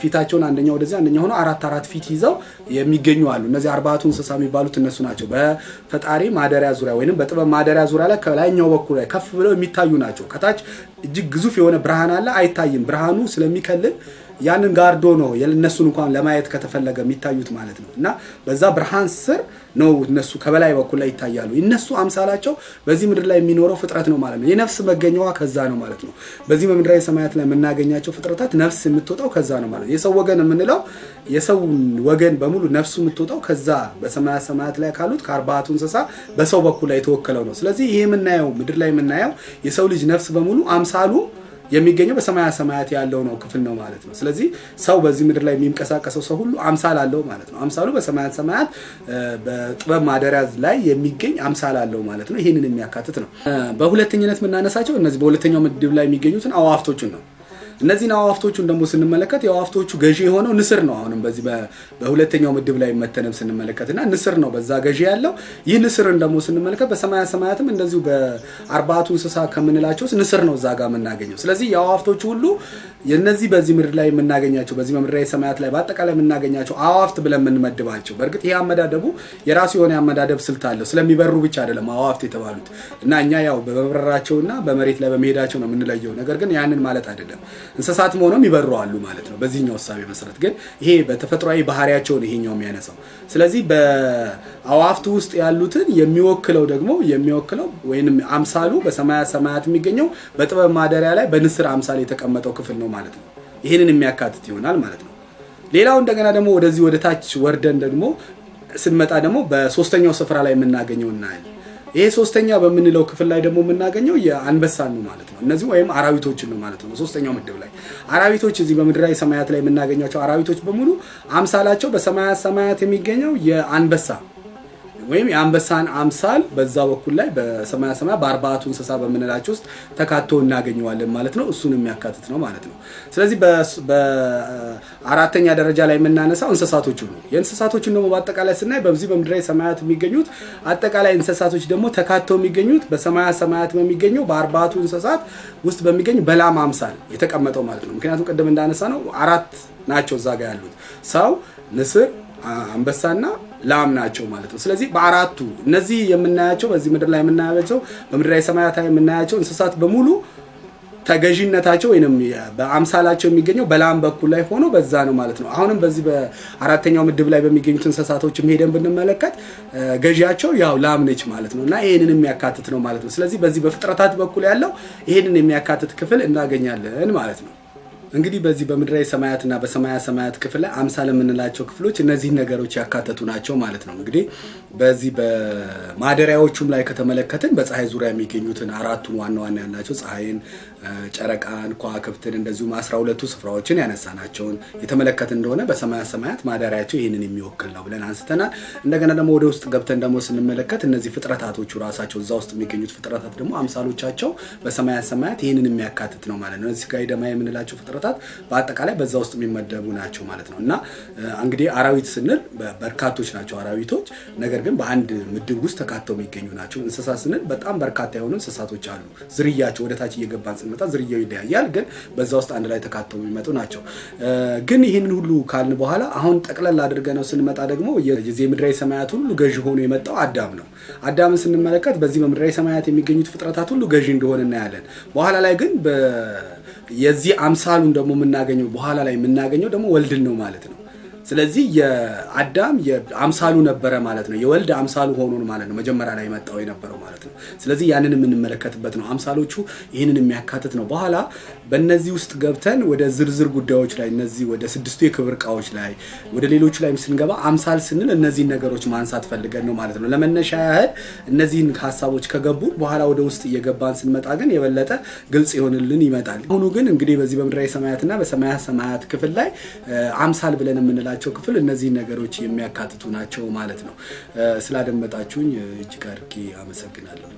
ፊታቸውን አንደኛው ወደዚህ አንደኛው ሆኖ አራት አራት ፊት ይዘው የሚገኙ አሉ። እነዚህ አርባዕቱ እንስሳ የሚባሉት እነሱ ናቸው። በፈጣሪ ማደሪያ ዙሪያ ወይንም በጥበብ ማደሪያ ዙሪያ ላይ ከላይኛው በኩል ላይ ከፍ ብለው የሚታዩ ናቸው። ከታች እጅግ ግዙፍ የሆነ ብርሃን አለ፣ አይታይም። ብርሃኑ ስለሚከልል ያንን ጋርዶ ነው እነሱን እንኳን ለማየት ከተፈለገ የሚታዩት ማለት ነው። እና በዛ ብርሃን ስር ነው እነሱ ከበላይ በኩል ላይ ይታያሉ። እነሱ አምሳላቸው በዚህ ምድር ላይ የሚኖረው ፍጥረት ነው ማለት ነው። የነፍስ መገኛዋ ከዛ ነው ማለት ነው። በዚህ በምድራዊ ሰማያት ላይ የምናገኛቸው ፍጥረታት ነፍስ የምትወጣው ከዛ ነው ማለት ነው። የሰው ወገን የምንለው የሰው ወገን በሙሉ ነፍሱ የምትወጣው ከዛ በሰማያት ሰማያት ላይ ካሉት ከአርባዕቱ እንስሳ በሰው በኩል ላይ የተወከለው ነው። ስለዚህ ይሄ የምናየው ምድር ላይ የምናየው የሰው ልጅ ነፍስ በሙሉ አምሳሉ የሚገኘው በሰማያ ሰማያት ያለው ነው ክፍል ነው ማለት ነው። ስለዚህ ሰው በዚህ ምድር ላይ የሚንቀሳቀሰው ሰው ሁሉ አምሳል አለው ማለት ነው። አምሳሉ በሰማያት ሰማያት በጥበብ ማደሪያ ላይ የሚገኝ አምሳል አለው ማለት ነው። ይህንን የሚያካትት ነው። በሁለተኝነት የምናነሳቸው እነዚህ በሁለተኛው ምድብ ላይ የሚገኙትን አዋፍቶቹን ነው። እነዚህን አዋፍቶቹን ደግሞ ስንመለከት የአዋፍቶቹ ገዢ የሆነው ንስር ነው። አሁንም በዚህ በሁለተኛው ምድብ ላይ መተነብ ስንመለከትና ንስር ነው በዛ ገዢ ያለው። ይህ ንስርን ደግሞ ስንመለከት በሰማያ ሰማያትም እንደዚሁ በአርባቱ እንስሳ ከምንላቸው ንስር ነው እዛ ጋር የምናገኘው። ስለዚህ የአዋፍቶቹ ሁሉ የነዚህ በዚህ ምድር ላይ የምናገኛቸው በዚህ በምድራዊ ሰማያት ላይ በአጠቃላይ የምናገኛቸው አዋፍት ብለን የምንመድባቸው፣ በእርግጥ ይህ አመዳደቡ የራሱ የሆነ አመዳደብ ስልት አለው። ስለሚበሩ ብቻ አይደለም አዋፍት የተባሉት እና እኛ ያው በመብረራቸውና በመሬት ላይ በመሄዳቸው ነው የምንለየው። ነገር ግን ያንን ማለት አይደለም። እንስሳትም ሆነው ይበሩ አሉ ማለት ነው። በዚህኛው እሳቤ መሰረት ግን ይሄ በተፈጥሯዊ ባህሪያቸውን ይሄኛው የሚያነሳው። ስለዚህ በአዋፍቱ ውስጥ ያሉትን የሚወክለው ደግሞ የሚወክለው ወይንም አምሳሉ በሰማያ ሰማያት የሚገኘው በጥበብ ማደሪያ ላይ በንስር አምሳል የተቀመጠው ክፍል ነው ማለት ነው። ይህንን የሚያካትት ይሆናል ማለት ነው። ሌላው እንደገና ደግሞ ወደዚህ ወደ ታች ወርደን ደግሞ ስንመጣ ደግሞ በሶስተኛው ስፍራ ላይ የምናገኘው እናያለን። ይሄ ሶስተኛ በምንለው ክፍል ላይ ደግሞ የምናገኘው የአንበሳን ነው ማለት ነው። እነዚህ ወይም አራዊቶችን ነው ማለት ነው። በሶስተኛው ምድብ ላይ አራዊቶች እዚህ በምድራዊ ሰማያት ላይ የምናገኛቸው አራዊቶች በሙሉ አምሳላቸው በሰማያት ሰማያት የሚገኘው የአንበሳ ወይም የአንበሳን አምሳል በዛ በኩል ላይ በሰማያ ሰማያ በአርባዕቱ እንስሳ በምንላቸው ውስጥ ተካቶ እናገኘዋለን ማለት ነው። እሱን የሚያካትት ነው ማለት ነው። ስለዚህ በአራተኛ ደረጃ ላይ የምናነሳው እንስሳቶቹ ነው። የእንስሳቶቹን ደግሞ በአጠቃላይ ስናይ በዚህ በምድራዊ ሰማያት የሚገኙት አጠቃላይ እንስሳቶች ደግሞ ተካተው የሚገኙት በሰማያ ሰማያት በሚገኘው በአርባዕቱ እንስሳት ውስጥ በሚገኝ በላም አምሳል የተቀመጠው ማለት ነው። ምክንያቱም ቅድም እንዳነሳ ነው አራት ናቸው እዛ ጋር ያሉት ሰው፣ ንስር፣ አንበሳና ላም ናቸው ማለት ነው። ስለዚህ በአራቱ እነዚህ የምናያቸው በዚህ ምድር ላይ የምናያቸው በምድራዊ ሰማያት ላይ የምናያቸው እንስሳት በሙሉ ተገዢነታቸው ወይንም በአምሳላቸው የሚገኘው በላም በኩል ላይ ሆኖ በዛ ነው ማለት ነው። አሁንም በዚህ በአራተኛው ምድብ ላይ በሚገኙት እንስሳቶችም ሄደን ብንመለከት ገዢያቸው ያው ላም ነች ማለት ነው እና ይሄንን የሚያካትት ነው ማለት ነው። ስለዚህ በዚህ በፍጥረታት በኩል ያለው ይሄንን የሚያካትት ክፍል እናገኛለን ማለት ነው። እንግዲህ በዚህ በምድራዊ ሰማያትና በሰማያ ሰማያት ክፍል ላይ አምሳል የምንላቸው ክፍሎች እነዚህን ነገሮች ያካተቱ ናቸው ማለት ነው። እንግዲህ በዚህ በማደሪያዎቹም ላይ ከተመለከትን በፀሐይ ዙሪያ የሚገኙትን አራቱን ዋና ዋና ያልናቸው ፀሐይን፣ ጨረቃን፣ ከዋክብትን እንደዚሁም 12ቱ ስፍራዎችን ያነሳናቸውን የተመለከትን እንደሆነ በሰማያ ሰማያት ማደሪያቸው ይህንን የሚወክል ነው ብለን አንስተናል። እንደገና ደግሞ ወደ ውስጥ ገብተን ደግሞ ስንመለከት እነዚህ ፍጥረታቶቹ ራሳቸው እዛ ውስጥ የሚገኙት ፍጥረታት ደግሞ አምሳሎቻቸው በሰማያ ሰማያት ይህንን የሚያካትት ነው ማለት ነው። እነዚህ ሥጋዊ ደማዊ የምንላቸው ፍጥረታት በአጠቃላይ በዛ ውስጥ የሚመደቡ ናቸው ማለት ነው። እና እንግዲህ አራዊት ስንል በርካቶች ናቸው አራዊቶች፣ ነገር ግን በአንድ ምድብ ውስጥ ተካተው የሚገኙ ናቸው። እንስሳ ስንል በጣም በርካታ የሆኑ እንስሳቶች አሉ። ዝርያቸው ወደ ታች እየገባን ስንመጣ ዝርያው ይለያያል፣ ግን በዛ ውስጥ አንድ ላይ ተካተው የሚመጡ ናቸው። ግን ይህንን ሁሉ ካልን በኋላ አሁን ጠቅለል አድርገነው ስንመጣ ደግሞ የዚህ የምድራዊ ሰማያት ሁሉ ገዢ ሆኖ የመጣው አዳም ነው። አዳምን ስንመለከት በዚህ በምድራዊ ሰማያት የሚገኙት ፍጥረታት ሁሉ ገዢ እንደሆነ እናያለን። በኋላ ላይ ግን የዚህ አምሳሉን ደግሞ የምናገኘው በኋላ ላይ የምናገኘው ደግሞ ወልድን ነው ማለት ነው። ስለዚህ የአዳም አምሳሉ ነበረ ማለት ነው። የወልድ አምሳሉ ሆኖ ማለት ነው መጀመሪያ ላይ መጣው የነበረው ማለት ነው። ስለዚህ ያንን የምንመለከትበት ነው። አምሳሎቹ ይህንን የሚያካትት ነው። በኋላ በእነዚህ ውስጥ ገብተን ወደ ዝርዝር ጉዳዮች ላይ እነዚህ ወደ ስድስቱ የክብር ዕቃዎች ላይ ወደ ሌሎቹ ላይ ስንገባ አምሳል ስንል እነዚህን ነገሮች ማንሳት ፈልገን ነው ማለት ነው። ለመነሻ ያህል እነዚህን ሀሳቦች ከገቡ በኋላ ወደ ውስጥ እየገባን ስንመጣ ግን የበለጠ ግልጽ ይሆንልን ይመጣል። አሁኑ ግን እንግዲህ በዚህ በምድራዊ ሰማያትና በሰማያ ሰማያት ክፍል ላይ አምሳል ብለን የምንላቸው ክፍል እነዚህ ነገሮች የሚያካትቱ ናቸው ማለት ነው። ስላደመጣችሁኝ እጅግ አድርጌ አመሰግናለሁ።